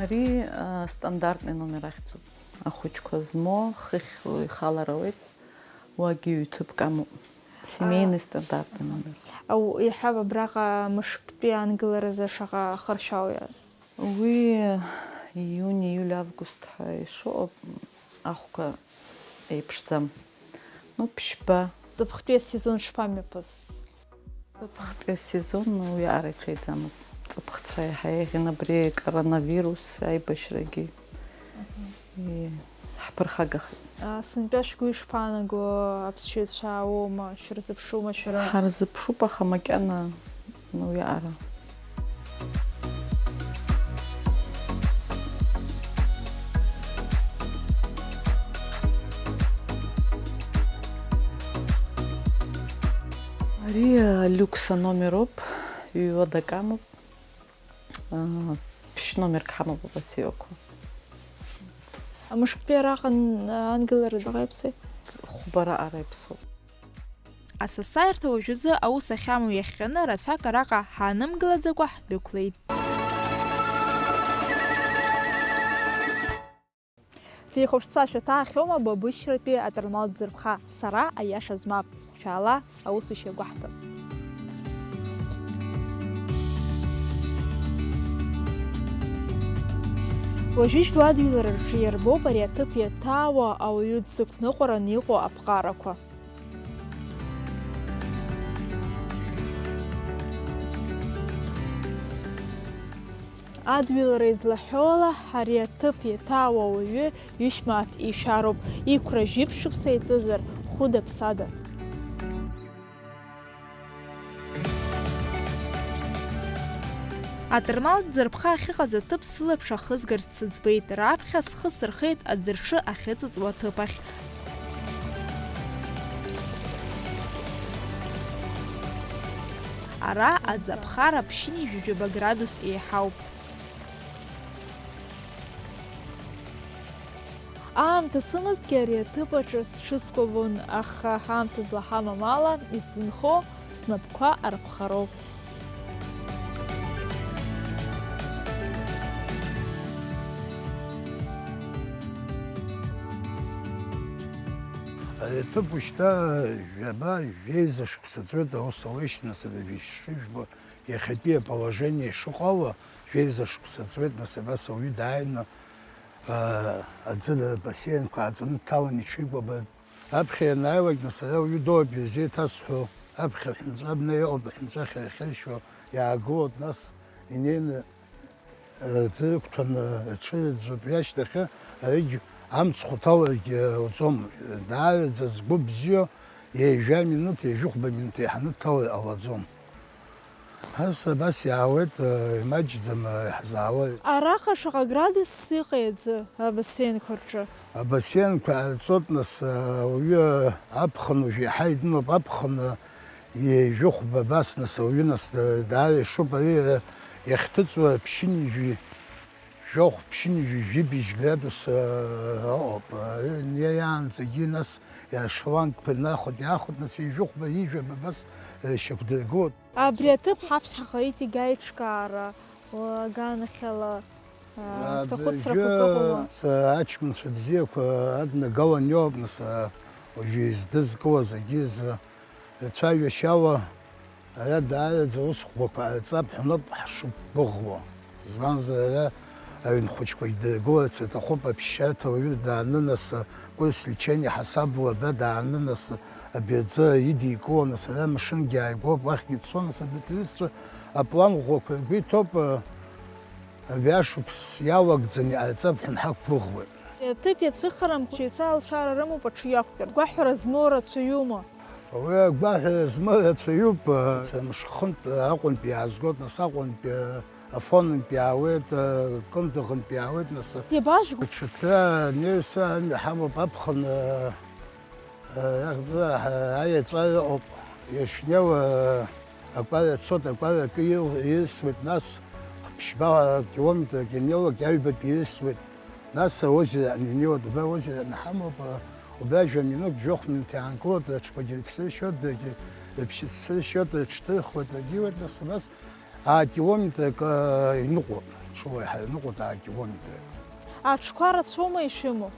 Ари, а, стандартный номер ахьӡуп. Ахәыҷқәа змоу хыхь ихалар ауеит, уагьы ҩ-ҭыԥк амоуп. Семейный стандартный номер. Ау, иаҳҳәап, абраҟа мышктәи аангыларазы шаҟа хыршәаауеи? Уи иуни, иули, август ҳәа ишыҟоу ахәқәа еиԥшӡам. Ну, ԥшьба. Ҵыԥхтәи асезон шԥамҩаԥыз? Ҵыԥхтәи асезон уиаҟара иҽеиӡамызт. Ҵыԥхцәа иаҳа еиӷьын, абри коронавирус аибашьрагьы. Мгм. И, ҳԥырхагахеит. А, сынтәа шәгәы ишԥаанаго, аԥсшьаҩцәа аауоума, шәырзыԥшума шәара? Ҳарзыԥшуп, аха макьана уиаҟара. Ари, а, люкс аномероуп, ҩуадак амоуп. Аа, ԥшь номерк ҳамоуп абас иоуқәа. Амышктәи араҟа ан-, аангылара шаҟа иаԥсеи? Хәба раҟара иаԥсоуп. Асасааирҭа уажәазы аус ахьамоу иахҟьаны рацәак араҟа ҳаанымгылаӡакәа ҳдәықәлеит. Ҭихәаԥшцәа шәаҭаахьоума Бабышьратәи аҭармал ӡырԥха, сара аиаша змап. Шәаала, аусушьа гәаҳҭап. Уажәы жәлар адгылара рҿы иарбоуп ари аҭыԥ иаҭаауа ауаҩы дзықәныҟәараны иҟоу аԥҟарақәа. Адгылара излаҳәо ала, ари аҭыԥ иаҭаауа ауаҩы ҩышә мааҭ ишәароуп, иқәра жәиԥшь шықәса иаҿызар, хәыда-ԥсада. Аҭармал ӡырԥха ахьыҟаз аҭыԥ сылаԥш ахызгарц сыӡбеит, раԥхьа схы сырхеит аӡыршы ахьыҵыҵуа аҭыԥ ахь. Ара аӡы аԥхара ԥшьынҩажәижәаба градус еиҳауп. Аамҭа сымазҭгьы ари аҭыԥ аҿы сҽыскәабон, аха аамҭа злаҳамам ала исзынхо снапқәа арԥхароуп. Ари аҭыԥ ушьҭа жәаба, жәеиза шықәса ҵуеит аус ауеижьҭеи, нас абыржәы ишыжәбо, иахьатәи аположение ишыҟоу ала, жәеиза шықәса ҵуеит, нас абас ауаҩы дааины, аа, аӡы, абасеинқәа ааҵаны дҭаланы иҽикәабоит. Аԥхьа ианааилак, нас ара ауаҩы доуп, изеиҭасҳәо, аԥхьа аҳәынҵәа абна иҟоуп, аҳәынҵәа ахьырхьыршьуа иаагылоит, нас инеины аӡы ықәҭәаны аҽы иӡәӡәатәы иашьҭахьы, аригь амцхә уҭаларгьы ауӡом. Даараӡа згәы бзиоу, Ҩажәа минуҭ, ҩажәихәба минуҭ еиҳаны дҭало иҟалаӡом. Ас абас иаауеит, э, имаҷӡам, э, иаҳзаауеит. Араҟа шаҟа градус иҟеи аӡы абасеинқәа рҿы? Абасеинқәа ҟарҵоит, нас, э, ауаҩы аԥхын уажә иаҳа идыруп, аԥхын, э, ҩажәихәба абас, нас, ауаҩы, нас, э, даара ишуп ари, э, иахьҭыҵуа ԥшьынҩажәи Жәохә ԥшьынҩажәи жәибжь градус, э, ыҟоуп. Э, иаанӡагьы нас, э, шлангқәа инахоит, иаахәоит, нас ҩажәихәба, ҩажәаба абас, э, шьақәдыргылоит. Абри аҭыԥ ҳаԥхьаҟа иҵегь аиҿкаара, уа, аганахьала, э, шәҭахәыцрақәак ыҟоума? Са аҷкәынцәа бзиақәа аднагалан иоуп, нас, э, уажәы издызкылаз агьизы. Рцәажәашьала, ара даараӡа аус ӷәӷәақәа ҟарҵап ҳәа ауп ҳшықәгәыӷуа. Избанзар, ара аҩн хәыҷқәа идыргыларц аҭахуп, аԥсшьарҭа ауаҩы дааны, нас, курс лечения ҳасабла абра дааны, нас, абри аӡы идикыло, нас, ара амшынгьы ааигәоуп, уахьгьы дцо, нас, абарҭ рҩызцәа аплан ӷәӷәақәа ргәы иҭоуп, абри ашықәс иалагӡаны иҟарҵап ҳәа ҳақәгәыӷуеит. Аҭыԥ иацәыхарам, ҳәынҵәа алшара рымоуп аҽы иақәтәар. Гәаҳәара змоу рацәаҩума? Уи агәаҳәара змоу рацәаҩуп, мшхынтә Аҟәантәи иаазгоит, нас Аҟәантәи, Афонынтә иаауеит, Кындыӷынтә иаауеит, нас. Иабажәго? Аҽыҭра анаҩс амҩа ҳамоуп, аԥхын, аеҵәа ыҟоуп, иашнеиуа акәара цоит, акәара акы ил-, ирсуеит, нас ԥшьба километрак ианнеилак аҩбатәи ирсуеит. Нас аозераҟны инеиуеит, убра аозераҟны ҳамоуп, убра жәа минуҭ, жәохә минуҭ иаанкылоит, рыҽқәагьы рыԥсы ршьоит, даргьы рыԥсы ршьоит, рыҽҭырхуеит, рагьиуеит, нас абас аа-километрак, э, иныҟәоит, ҽуаҩ ҳаҩныҟәоит аа-километрак. Аҽқәа рацәоума ишәымоу?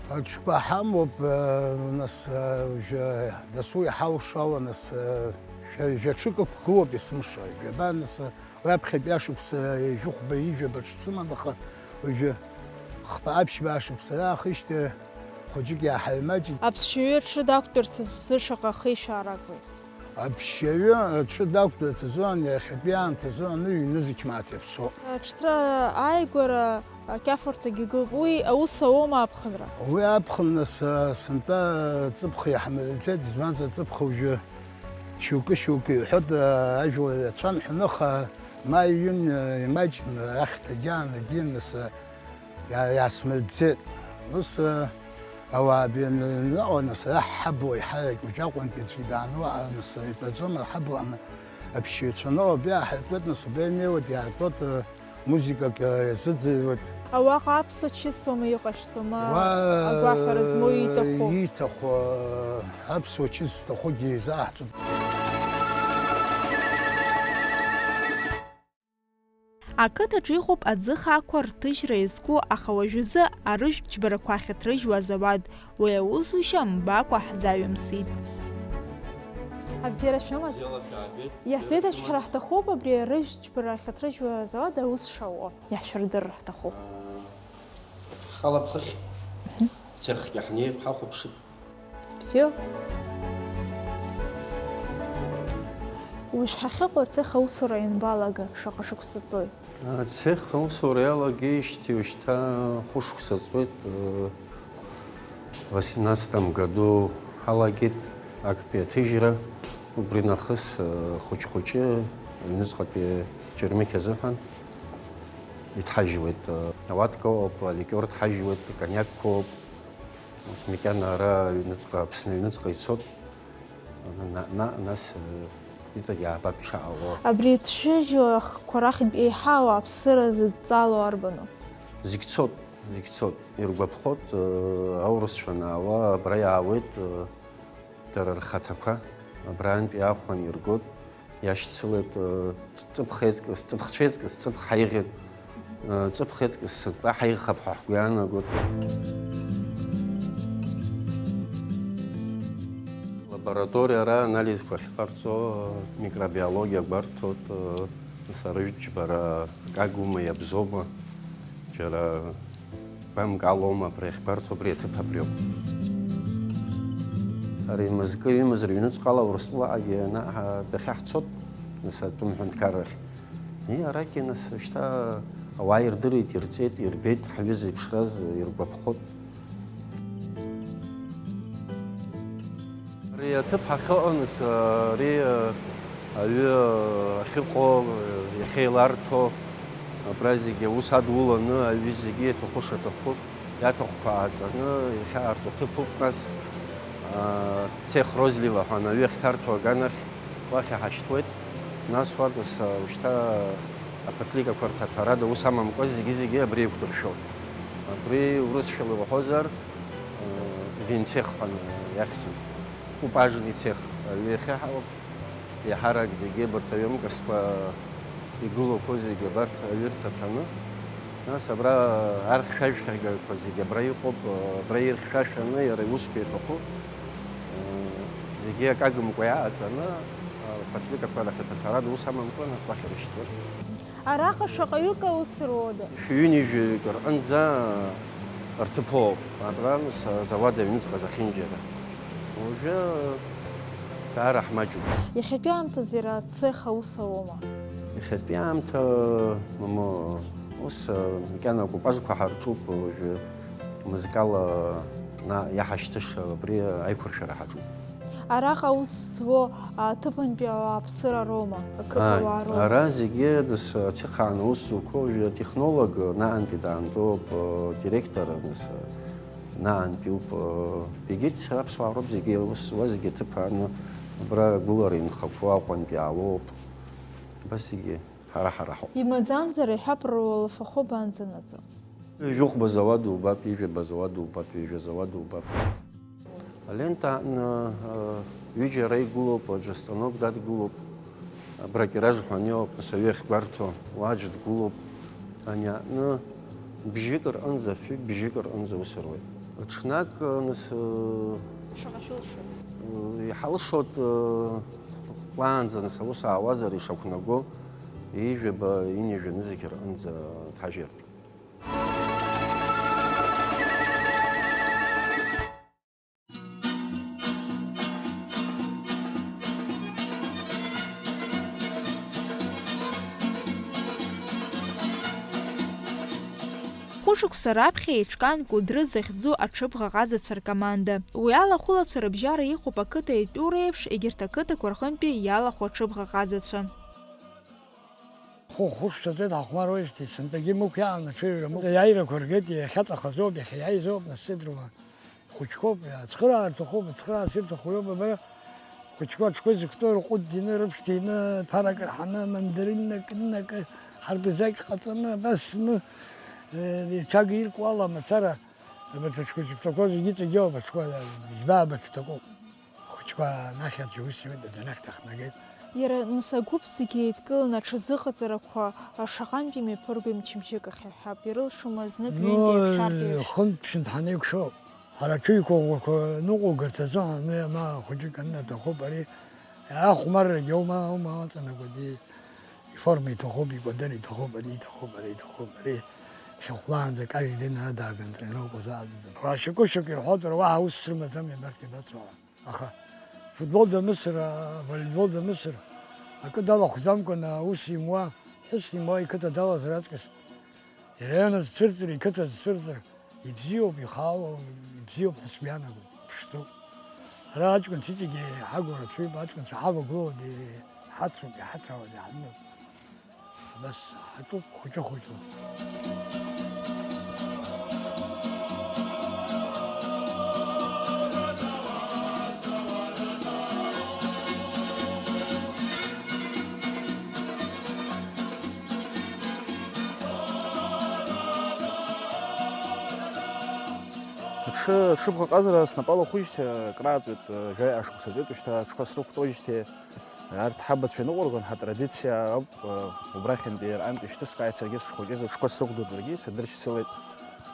Аҽқәа ҳамоуп, э, нас, э, жәа-, дасу иҳалшо ала, нас, э, жәа-, жәаҽык ықәгылоуп есымша, жәаба, нас, э, Уи аԥхьатәи ашықәса ҩажәихәба ижәаба ҿыц сыман, аха уажәы хԥа-аԥшьба ашықәса раахижьҭеи хәыҷык иааҳаимаҷит. Аԥсшьаҩы аҽы дақәтәарц азы шаҟа хишәааракуеи? Аԥсшьаҩы аҽы дақәтәарц азы, иахьатәи аамҭазы аны ҩ-нызқь мааҭ иаԥсоуп. Аҽҭра ааигәара акьафурҭагьы гылп. Уи аус ауоума аԥхынра? Уи аԥхын, нас, сынтәа ҵыԥх иаҳмырӡеит, избанзар, ҵыԥх уажәы Шьоукы-шьоукы иҳәоит, ажәлар рацәан ҳәа, аха маи-июнь имаҷын, ахьҭагьы аанагеит, нас, иа-, иаасмырӡеит. Ус, ауаа абри аныҟоу, нас, ара ҳҳабла иҳаракь, уажә Аҟәантәи аӡәгьы дааны уаҟа, нас, итәаӡом, ҳҳабла аԥсшьаҩцәа аныҟоу абри ааҳартуеит, нас, убра инеиуеит, иаартуеит, Музыкак, э, иазыӡырҩуеит. Уаҟа аԥсуа чысуама иҟашәҵо, ма уа, агәаҳәара змоу ииҭаху? Ииҭаху, э, аԥсуа чыс зҭахугьы еизаҳҵоит. Ақыҭаҿ иҟоуп аӡы хаақәа рҭыжьра иазку, аха уажәазы арыжәтә џьбарақәа ахьыҭрыжьуа азауад. Уи аусушьа мбакәа ҳзаҩымсит. Абзиара шәымаз? Бзиала шәаабеит. Иаҳзеиҭашәҳәара ҳҭахуп абри арыжәтә џьбара ахьыҭрыжьуа азауад аус шауа. Иаҳшәырдырыр ҳҭахуп. Ҳхала ԥхыхь. Мгм. Цехгьы ҳнеип, ҳахәаԥшып. Бзиа. Уажә ҳахьыҟоу ацех аусура ианбалага, шаҟа шықәса ҵуеи? Ацех аусура иалагеижьҭеи уажәшьҭа хәышықәса ҵуеит, э, восемнадцатом году ҳалагеит актәи аҭыжьра. Убри нахыс, э, хәыҷ-хәыҷы аҩныҵҟатәи аџьармыкьа азыҳәан иҭҳажьуеит. Э, ауатка ыҟоуп, аликиор ҭҳажьуеит, акониакқәа ыҟоуп. Ус макьана ара аҩныҵҟа, Аԥсны аҩныҵҟа ицоит. На-, на-, нас, э, иҵегь аабап ишаауа. Абри иҭшәыжьу ахқәа рахьынтә еиҳау аԥсыра зыдҵало арбану? Зегь цоит, зегь цоит. Иргәаԥхоит, э, аурысцәа анаауа, абра иаауеит, э, дара рхаҭақәа. Абраантә иаахәан иргоит, иашьцылеит, э, ҵ-, ҵыԥх еиҵкыс, ҵыԥхцәеиҵкыс, ҵыԥх ҳаиӷьын. Ҵыԥх еиҵкыс сынтәа ҳаиӷьхап ҳәа ҳгәы иаанагоит. Лабораториа ара анализқәа ахьҟарҵо, микробиологиа гәарҭоит, нас арыжәтә џьбара акагоума, иабзоума, џьара гәамкалоума абра иахьгәарҭо, абри аҭыԥ абриоуп. Ари мызкы ҩымыз рыҩныҵҟала Урыстәылаҟагьы ана-, ҳа-, дахьаҳцот, нас атәым ҳәынҭқаррахь. Ии, арагьы нас шьҭа ауаа ирдырит, ирҵеит, ирбеит, ҳҩыза иԥшраз иргәаԥхот. Ари аҭыԥ ҳахьыҟаз, ари аҩы ахьыҟоу, иахьеиларҭәо, абра зегьы аус адуланы, аҩы зегьы иаҭаху шаҭаху, иаҭахқәа ааҵаны иахьаарту ҭыԥуп, нас, а, цех розлива ҳәа аҩы ахьҭарҭәо аганахь уахь иҳашьҭуеит. Нас уа, нас, а, ушьҭа аԥатликақәа рҭаҭәарада ус амамкәа зегьы-зегьы абри еиқәдыршәоит. Абри урысшәала уҳәозар, а, винцех ҳәа иахьӡуп. Купажный цех аҩы иахьа ҳауп. Еиҳарак зегьы абарҭ аҩымгасқәа игылақәоу зегьы абарҭ аҩы рҭаҭәаны, нас абра архьшәашәагақәа зегьы абра иҟоуп, абра ирхьшәашәаны иара иусқәа иаҭаху, зегьы акагымкәа иааҵаны, аԥатликақәа рахь аҭаҭәарада ус амамкәа, нас уахь ирышьҭуеит. Араҟа шаҟаҩык аус руода? Шәҩынҩажәаҩык рҟынӡа рҭыԥоуп, абра, нас, азауад аҩныҵҟа зехьынџьара. Уажәы даара ҳмаҷуп. Иахьатәи аамҭазы иара ацех аус ауоума? Иахьатәи аамҭа, мамоу, ус, макьана акупажқәа ҳарҿуп, уажәы мызкала на-, иаҳашьҭышра, абри аиқәыршәара ҳаҿуп. Араҟа аус зуо аҭыԥантәи ауааԥсыра роума, ақыҭауаа роума? Ара зегьы, нас, ацех аан аус зуқәоу уажәы атехнолог наантәи даантәоуп, директор, нас, наантәиуп, егьырҭ аԥсуаа роуп зегьы, аус зуа зегьы аҭыԥ ааны, абра агәылара инхақәоу Аҟәантәи аауоуп. Абас зегьы ҳара-ҳара ҳауп. Имаӡамзар, иҳәап, руалафахәы банзанаҵо? Ҩажәихәба зауад убап, ҩажәаба зауад убап, ҩажәа зауад убап. Алента аҟны, а, ҩыџьа ара игылоуп, аӡәы астанок дадгылоуп, абракераж ҳәа аниоуп, нас аҩы ахьгәарҭо, уа аӡә дгылоуп. Ани аҟны бжьык рҟынӡа, фҩык, бжьык рҟынӡа ус руеит. Ҽнак, а, нас, а, Шаҟа шәылшо? Иҳалшоит, а, уаанӡа, нас аус аауазар ишақәнаго, ҩажәаба, ҩынҩажәа нызқь рҟынӡа дҳажьыртә. Хәышықәса раԥхьа еиҿкаан Кәыдры захьӡу аҽыбӷаҟазацәа ркоманда. Уи ала ахәылацәа рыбжьара иҟоуп ақыҭа итәу реиԥш, егьырҭ ақыҭақәа рҟынтәи иалахәу аҽыбӷаҟазацәа. Хәы-, хәышықәса ҵуеит ҳахәмаруеижьҭеи, сынтәагьы мықә иаан аҽеиҩра мықә. Иааирақәа ргеит, иахьаҵәахызоуп, иахьа иааизоуп, нас сеидрума. Хәыҷқәоуп, ацхыраара рҭахуп, ацхыраарц ирҭаху иоуп, абра хәыҷқәа аҽқәа зықәтәоу рҟәыд дины, рыԥшь дины, ԥарак рҳаны, мандаринак, ннакы, ҳарбазак ҟаҵаны, абас зны, э, еицәага иркуа ала мацара, абарҭ аҽқәа зықәтәақәоу зегьы иҵегьоуп, аҽқәа, жәба-ааба ҭакуп. Ахәыҷқәа анахь аӡәы ус иуеит, дад анахь дахнагеит. Иара, нас, агәыԥ зегьы еидкыланы аҽазыҟаҵарақәа шаҟантә имҩаԥыргои мчыбжьык ахь ҳәа, ирылшома знык, ҩынтә, ну, еиԥшартә еиԥш? Хынтә-ԥшьынтә ҳанеиқәшәо, ҳара аҽыҩқәа ӷәӷәақәа ныҟәугарц азыҳәан, уи ама хәыҷык аннаҭахуп, ари ахәмаррагьы аума, аума аҵанакуа, ди, иформа иҭахуп, икәадыр иҭахуп, ари иҭахуп, ари иҭахуп, ари шьахәлаанӡа каждый день адааган тренировка узаадыдым. Ашьакәышьак ирҳәоит, уара уаҳа ус срымаӡам, иабарҭ ибацо. Аха футбол дамысыр, а, волейбол дамысыр, акы далахәӡамкәан, аус имуа, ҳәыс имуа, иқыҭа далазар аҵкыс, ираион азцәырҵыр, иқыҭа азцәырҵыр, ибзиоуп, ихаау, ибзиоуп ҳәа сгәы иаанагоит, ԥшӡоуп. Ара аҷкәынцәа иҵегьы ҳагу рацәаҩуп, аҷкәынцәа ҳавагылоуп, иҳацуп, иҳацаауеит, иҳамоуп. Нас ҳаҿуп хәыҷы-хәыҷла. Аҽы, аҽыбӷаҟазара снапала ухижьҭеи акрааҵуеит, жәаҩа шықәса ҵуеит, уажәшьҭа аҽқәа срықәтәоижьҭеи. Арҭ ҳабацәа иныҟәыргон, ҳатрадициа ауп, убрахьынтәи иара антәи шьҭыск ааит, саргьы схәыҷыз аҽқәа срықәдыртәаргьы садыршьцылеит.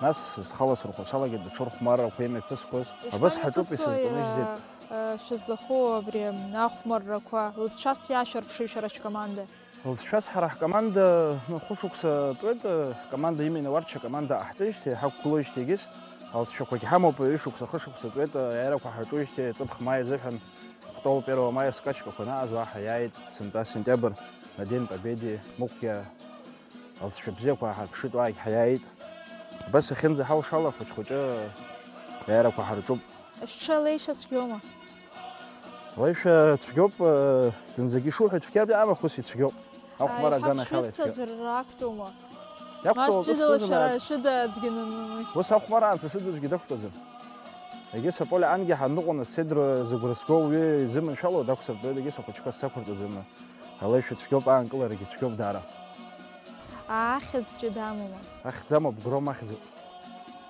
Нас схала сырхәо салагеит даҽа рхәмаррақәа имҩаԥысқәаз. Абас ҳаҿуп, исызкны ижәзеит. Ишԥамҩаԥысуеи, э, шәызлахәу абри ахәмаррақәа, лызшәас иаашәырԥшуи шәара шәкоманда? Лҵшәас ҳара ҳкоманда, ну, хәышықәса ҵуеит, э, ҳкоманда иманы Уарча акоманда ҟаҳҵеижьҭеи, ҳақәгылоижьҭеигьы алҵшәақәагь ҳамоуп, ҩышықәса, хышықәса ҵуеит, э, аиарақәа ҳаҿуижьҭеи ҵыԥх маиа азыҳәан, ҳтәоу первого маиа скачкақәа анаҟаз уа ҳаиааит, сынтәа сентиабр, на День Победы, мықәгьы алҵшәа бзиақәа ҳарԥшит, уаагь ҳаиааит. Абас ахьынӡаҳалшала хәыҷ-хәыҷы аиарақәа ҳарҿуп. Шәҽы алеишәа цәгьоума? Алеишәа цәгьоуп, э, зынӡагьы ишуҳәо цәгьам, амахус ицәгьоуп. Ахәмара аганахьала ишәыцәгьоуп. Ҳаԥшыцәа аӡәыр рактәума? Иақәтәоу. Мап ҷыдала шәара шәыда аӡәгьы нанымышьҭ. Ус ахәмара анцәа сыдызгьы дақәтәаӡам. Егьыс аполе ангьы ҳанныҟәон, сеидра зыгәра зго уаҩы изыманшәало дақәсыртәоит, егьыс ахәыҷқәа сзақәыртәаӡаны. Алеишәа цәгьоуп, аанкыларагьы цәгьоуп даара. Ахьӡ ҷыда амоума? Ахьӡ амоуп, Гром ахьӡуп.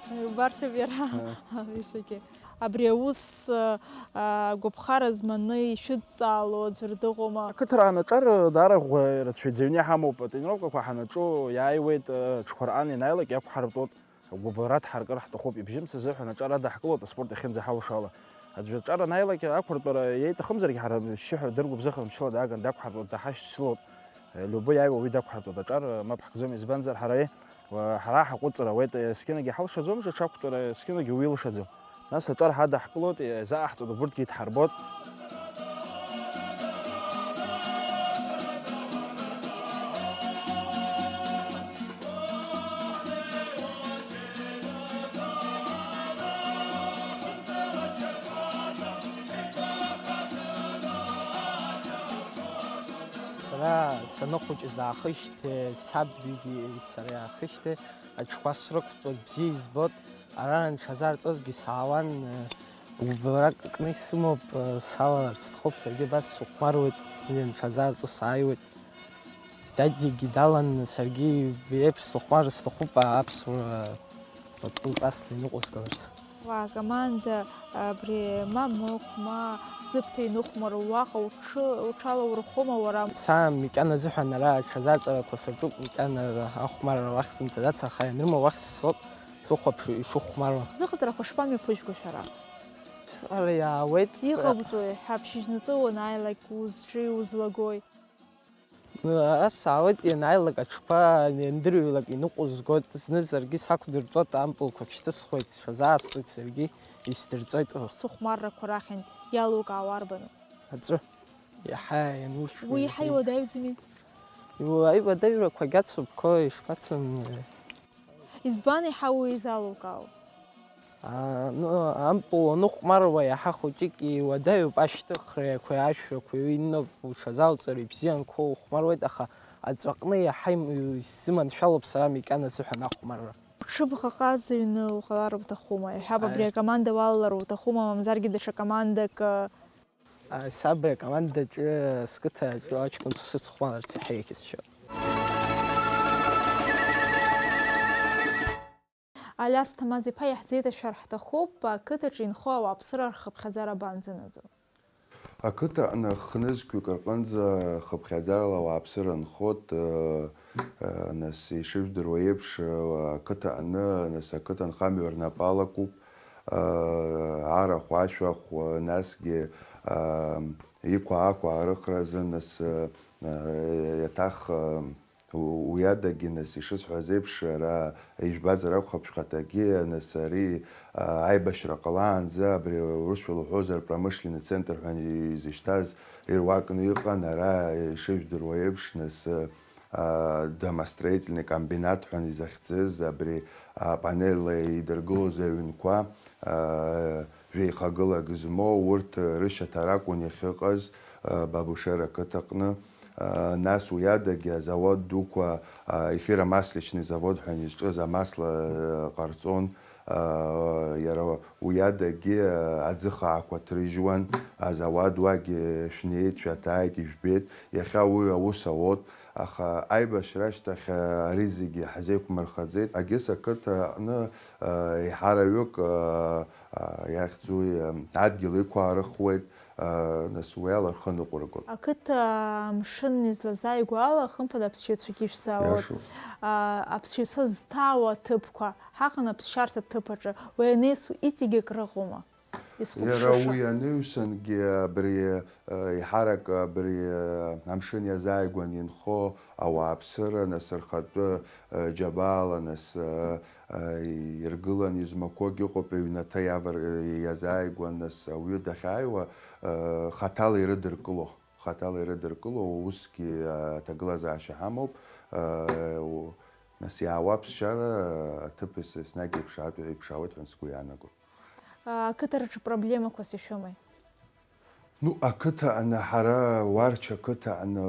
Иубарҭоуп иара. Ҳа. Алеишәагьы. Абри аус, а, а, агәаԥхара зманы ишәыдҵаало аӡәыр дыҟоума? Ақыҭа анаҿар даара ӷәӷәа рацәаҩӡа аҩны иҳамоуп. Атренировкақәа ҳанаҿу иааиуеит, а, ҽқәа рҟан ианааилак иақәҳартәоит. Агәыбылра дҳаркыр ҳҭахуп, ибжьымц азыҳәан аҿар адаҳкылоит аспорт иахьынӡаҳалшо ала. Аӡәы аҿар анааилак ақәыртәара иаиҭахымзаргьы ҳара шьшьыҳәа дыргәыбзыӷра мчыла дааган дақәҳартәоит, даҳашьцылоит. Любой иааиуа уи дақәҳартәоит, аҿар мап ҳкӡом, избанзар ҳара, ҳара ҳаҟәыҵра ауеит, есқьынагьы ҳалшаӡом, ҽа ҽақәтәара есқьынагьы уи илшаӡом. Нас аҿар ҳадаҳкылоит, изааҳҵоит, убырҭгьы иҭҳарбоит. Сара саныхәыҷыз аахижьҭеи, сабгьы сара иаахижьҭеи аҽқәа срықәтәоит, бзиа избоит. Ара ҽазаарҵозгьы саауан, убарак кны исымоуп, салаларц сҭахуп, саргьы абас сыхәмаруеит, зны ҽазаарҵо сааиуеит. Сдадигьы далан, саргьы еиԥш сыхәмар сҭахуп аԥсуара лҵасны иныҟәызгаларц. Уа, акоманда абри ма мыхә, ма зыԥҭа иныхәмаруа, уаҟа уҽы-, уҽалаурхәыма уара? Са макьана азыҳәан ара аҽазаҵарақәа саҿуп, макьана ахәмарра уахь сымцаӡац, аха ианырмоу уахь сцоит, сыхәаԥш ишыхәмаруа. Зыхаҵарақәа шԥамҩаԥыжәго шәара? Ара иаауеит. Иҟабҵои ҳәа ԥшьыжьнаҵы уанааилак узҿи узлагои? Ара саауеит, ианааилак аҽқәа иандырҩлак иныҟәызгоит, зны саргьы сақәдыртәоит, ампылқәак шьҭысхуеит, сҽазаасҵоит саргьы, исдырҵоит. Сыхәмаррақәа рахьынтә иалукаауа арбану? Аҵәы. Иаҳа ианушәа. Уи иаҳа иуадаҩӡами? Иу-, аиуадаҩрақәагь ацуп, қо ишԥацымҩуеи? Избан иаҳа уи изалукаау? Аа, ну, ампыл уаныхәмаруа иаҳа хәыҷык иуадаҩуп ашьҭыхреи ақәеи ашәақәеи, уи иноуп уҽазалҵыр ибзиан, қо ухәмаруеит, аха аҵәаҟны иаҳа им-, исзыманшәалоуп сара макьана сыҳәан ахәмарра. Ҽыбӷаҟа зыҩны уҟалар уҭахума? Иҳәап, абри Аиа. Акоманда уалалар уҭахума, мамзаргьы даҽа командак, а, Саб акомандаҿы, сқыҭаҿы аҷкәынцәа сыцхәмарырц иаҳа иагьысшьоит. Алиас Ҭамаз-иԥа, иаҳзеиҭашәар ҳҭахуп, ақыҭаҿы инхо ауааԥсыра рхыԥхьаӡара абанӡанаӡо? Ақыҭа аҟны хнызқьҩык рҟынӡа хыԥхьаӡарала ауааԥсыра нхоит, ы, ы, нас ишыжәдыруа еиԥш, ы, ақыҭа аҟны, нас ақыҭа анхамҩа рнапы алакуп, ы, арахә, ашәахә, ы, насгьы, ы, иқәа-аақәа аарыхразы, нас, ы, ы, иаҭах, ы, У-, уи адагьы, нас, ишысҳәаз еиԥш, ара ижәбазар акәхап шәхаҭагьы, нас, ари, а, аибашьра ҟалаанӡа абри урысшәала уҳәозар промышленный центр ҳәа изышьҭаз ируакны иҟан, ара ишыжәдыруа еиԥш, нас, а, домостроительный комбинат ҳәа изахьӡыз, абри, а, панелла идыргылоз аҩнқәа, а, жәеихагылак змоу, урҭ рышьаҭара акәын иахьыҟаз, а, Бабушера ақыҭаҟны. Нас уи адагьы азауад дуқәа, а, эфиромасличный завод ҳәа изҿыз амасла, а, ҟарҵон. А, иара уи адагьы, а, аӡы хаақәа ҭрыжьуан, азауад уагь шәнеит, шәаҭааит, ижәбеит. Иахьа уи аус ауоуп, аха аибашьра ашьҭахь, а, ари зегьы ҳзеиқәмырхаӡеит. Агьыс ақыҭа аҟны, а, еиҳараҩык, а, а, иахьӡуи, а, адгьыл иқәаарыхуеит. Нас уи ала рхы ныҟәыргон. Ақыҭа амшын излазааигәоу ала, хымԥада аԥсшьаҩцәагьы шәзаауеит. Иашоуп. А, аԥсшьаҩцәа зҭаау аҭыԥқәа, ҳаҟан аԥсшьарҭа ҭыԥ аҿы, уи анаҩс иҵегьы акрыҟоума? Иара изхәаԥшуша. Уи анаҩсангьы абри, а, еиҳарак абри, а, амшын иазааигәан инхо ауааԥсыра, нас рхатәы, а, џьабаала, нас, а, а, иргылан измақәоугь ыҟоуп, рыҩнаҭа иавар-, иазааигәан, нас ауаҩы дахьааиуа, а, хаҭала ирыдыркыло, хаҭала ирыдыркыло, усгьы, а, аҭагылазаашьа ҳамоуп, а, у-, нас иаауа аԥсшьара, а, аҭыԥ ес-, еснагь еиԥшаатә-, еиԥшаауеит ҳәа сгәы иаанагоит. А, ақыҭараҿы проблемақәас ишәымеи? Ну, ақыҭа аны, ҳара Уарч ақыҭа аны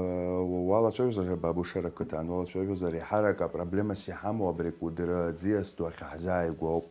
уалацәажәозар, Бабушара ақыҭа аны уалацәажәозар, еиҳарак апроблемас иҳамоу абри Кәыдры аӡиас ду ахь ҳзааигәоуп.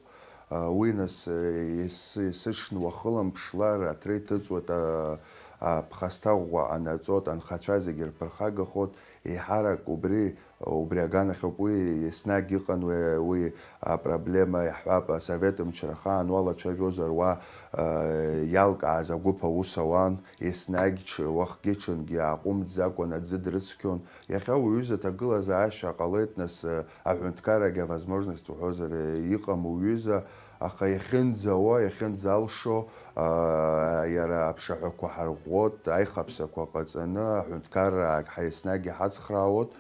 Уи нас ес-, есыҽны уахылымԥшлар, аҭра иҭыҵуеит, а, аԥхасҭа ӷәӷәа анаҵоит, анхацәа зегьы рԥырхагахоит, еиҳарак убри, убри аганахьоуп уи, еснагь иҟан уи, уи апроблема, иаҳҳәап, асовет мчра ахаан уалацәажәозар, уа, а, иалкааз агәыԥ аус ауан, еснагь ҽ-, уахгьы-ҽынгьы ааҟәымҵӡакәан аӡы дрыцқьон. Иахьа уҩыза аҭагылазаашьа ҟалеит, нас, а, аҳәынҭқаррагьы авозможность уҳәозар, иҟам уҩыза, аха иахьынӡауа, иахьынӡалшо, аа, иара аԥшаҳәақәа ҳарӷәӷәоит, аихаԥсақәа ҟаҵаны, аҳәынҭқарраагь ҳа еснагь иҳацхраауеит,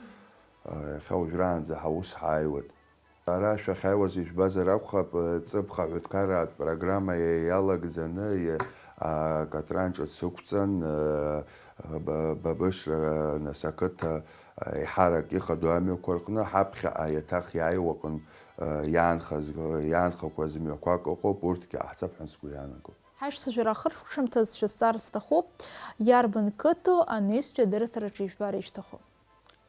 аа, иахьа уажәраанӡа ҳаус ҳааиуеит. Ара шәахьааиуаз ижәбазар акәхап, ҵыԥх аҳәынҭқарратә программа иалагӡаны, и-, аа, Катран ҿыц ықәҵан, аа, Ба-, Бабышра, нас ақыҭа, еиҳарак ихадоу амҩақәа рҟны, ҳаԥхьаҟа иаҭах иааиуа аҟынтә, э, иаанхаз, иаанхақәаз мҩақәак ыҟоуп, урҭгьы ҟаҳҵап ҳәа сгәы иаанагоит. Ҳаишцәажәара ахыркәшамҭазшәа зҵаарц сҭахуп, иарбан қыҭоу анестәи адырраҭараҿы ижәбар ишәҭаху?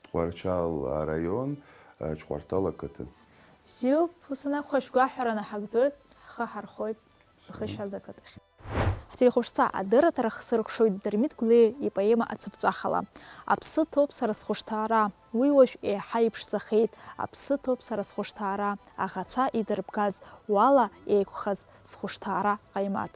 Тҟәарчал араион, э, Ҷҟәарҭал ақыҭан. Бзиоуп, ус анакәха, шәгәаҳәара наҳагӡоит, ҳхы ҳархоит, шәхы шәаӡа ақыҭахь. Ҳҭыҩхәышәтәа адырраҭара хсыркәшоит Дырмит Гәлиа ипоема ацыԥҵәахала. Аԥсы ҭоуп сара схәышҭаара, уи уажә еиҳа иԥшӡахеит, аԥсы ҭоуп сара схәышҭаара, аӷацәа идырбгаз, уала еиқәхаз схәышҭаара ҟаимаҭ.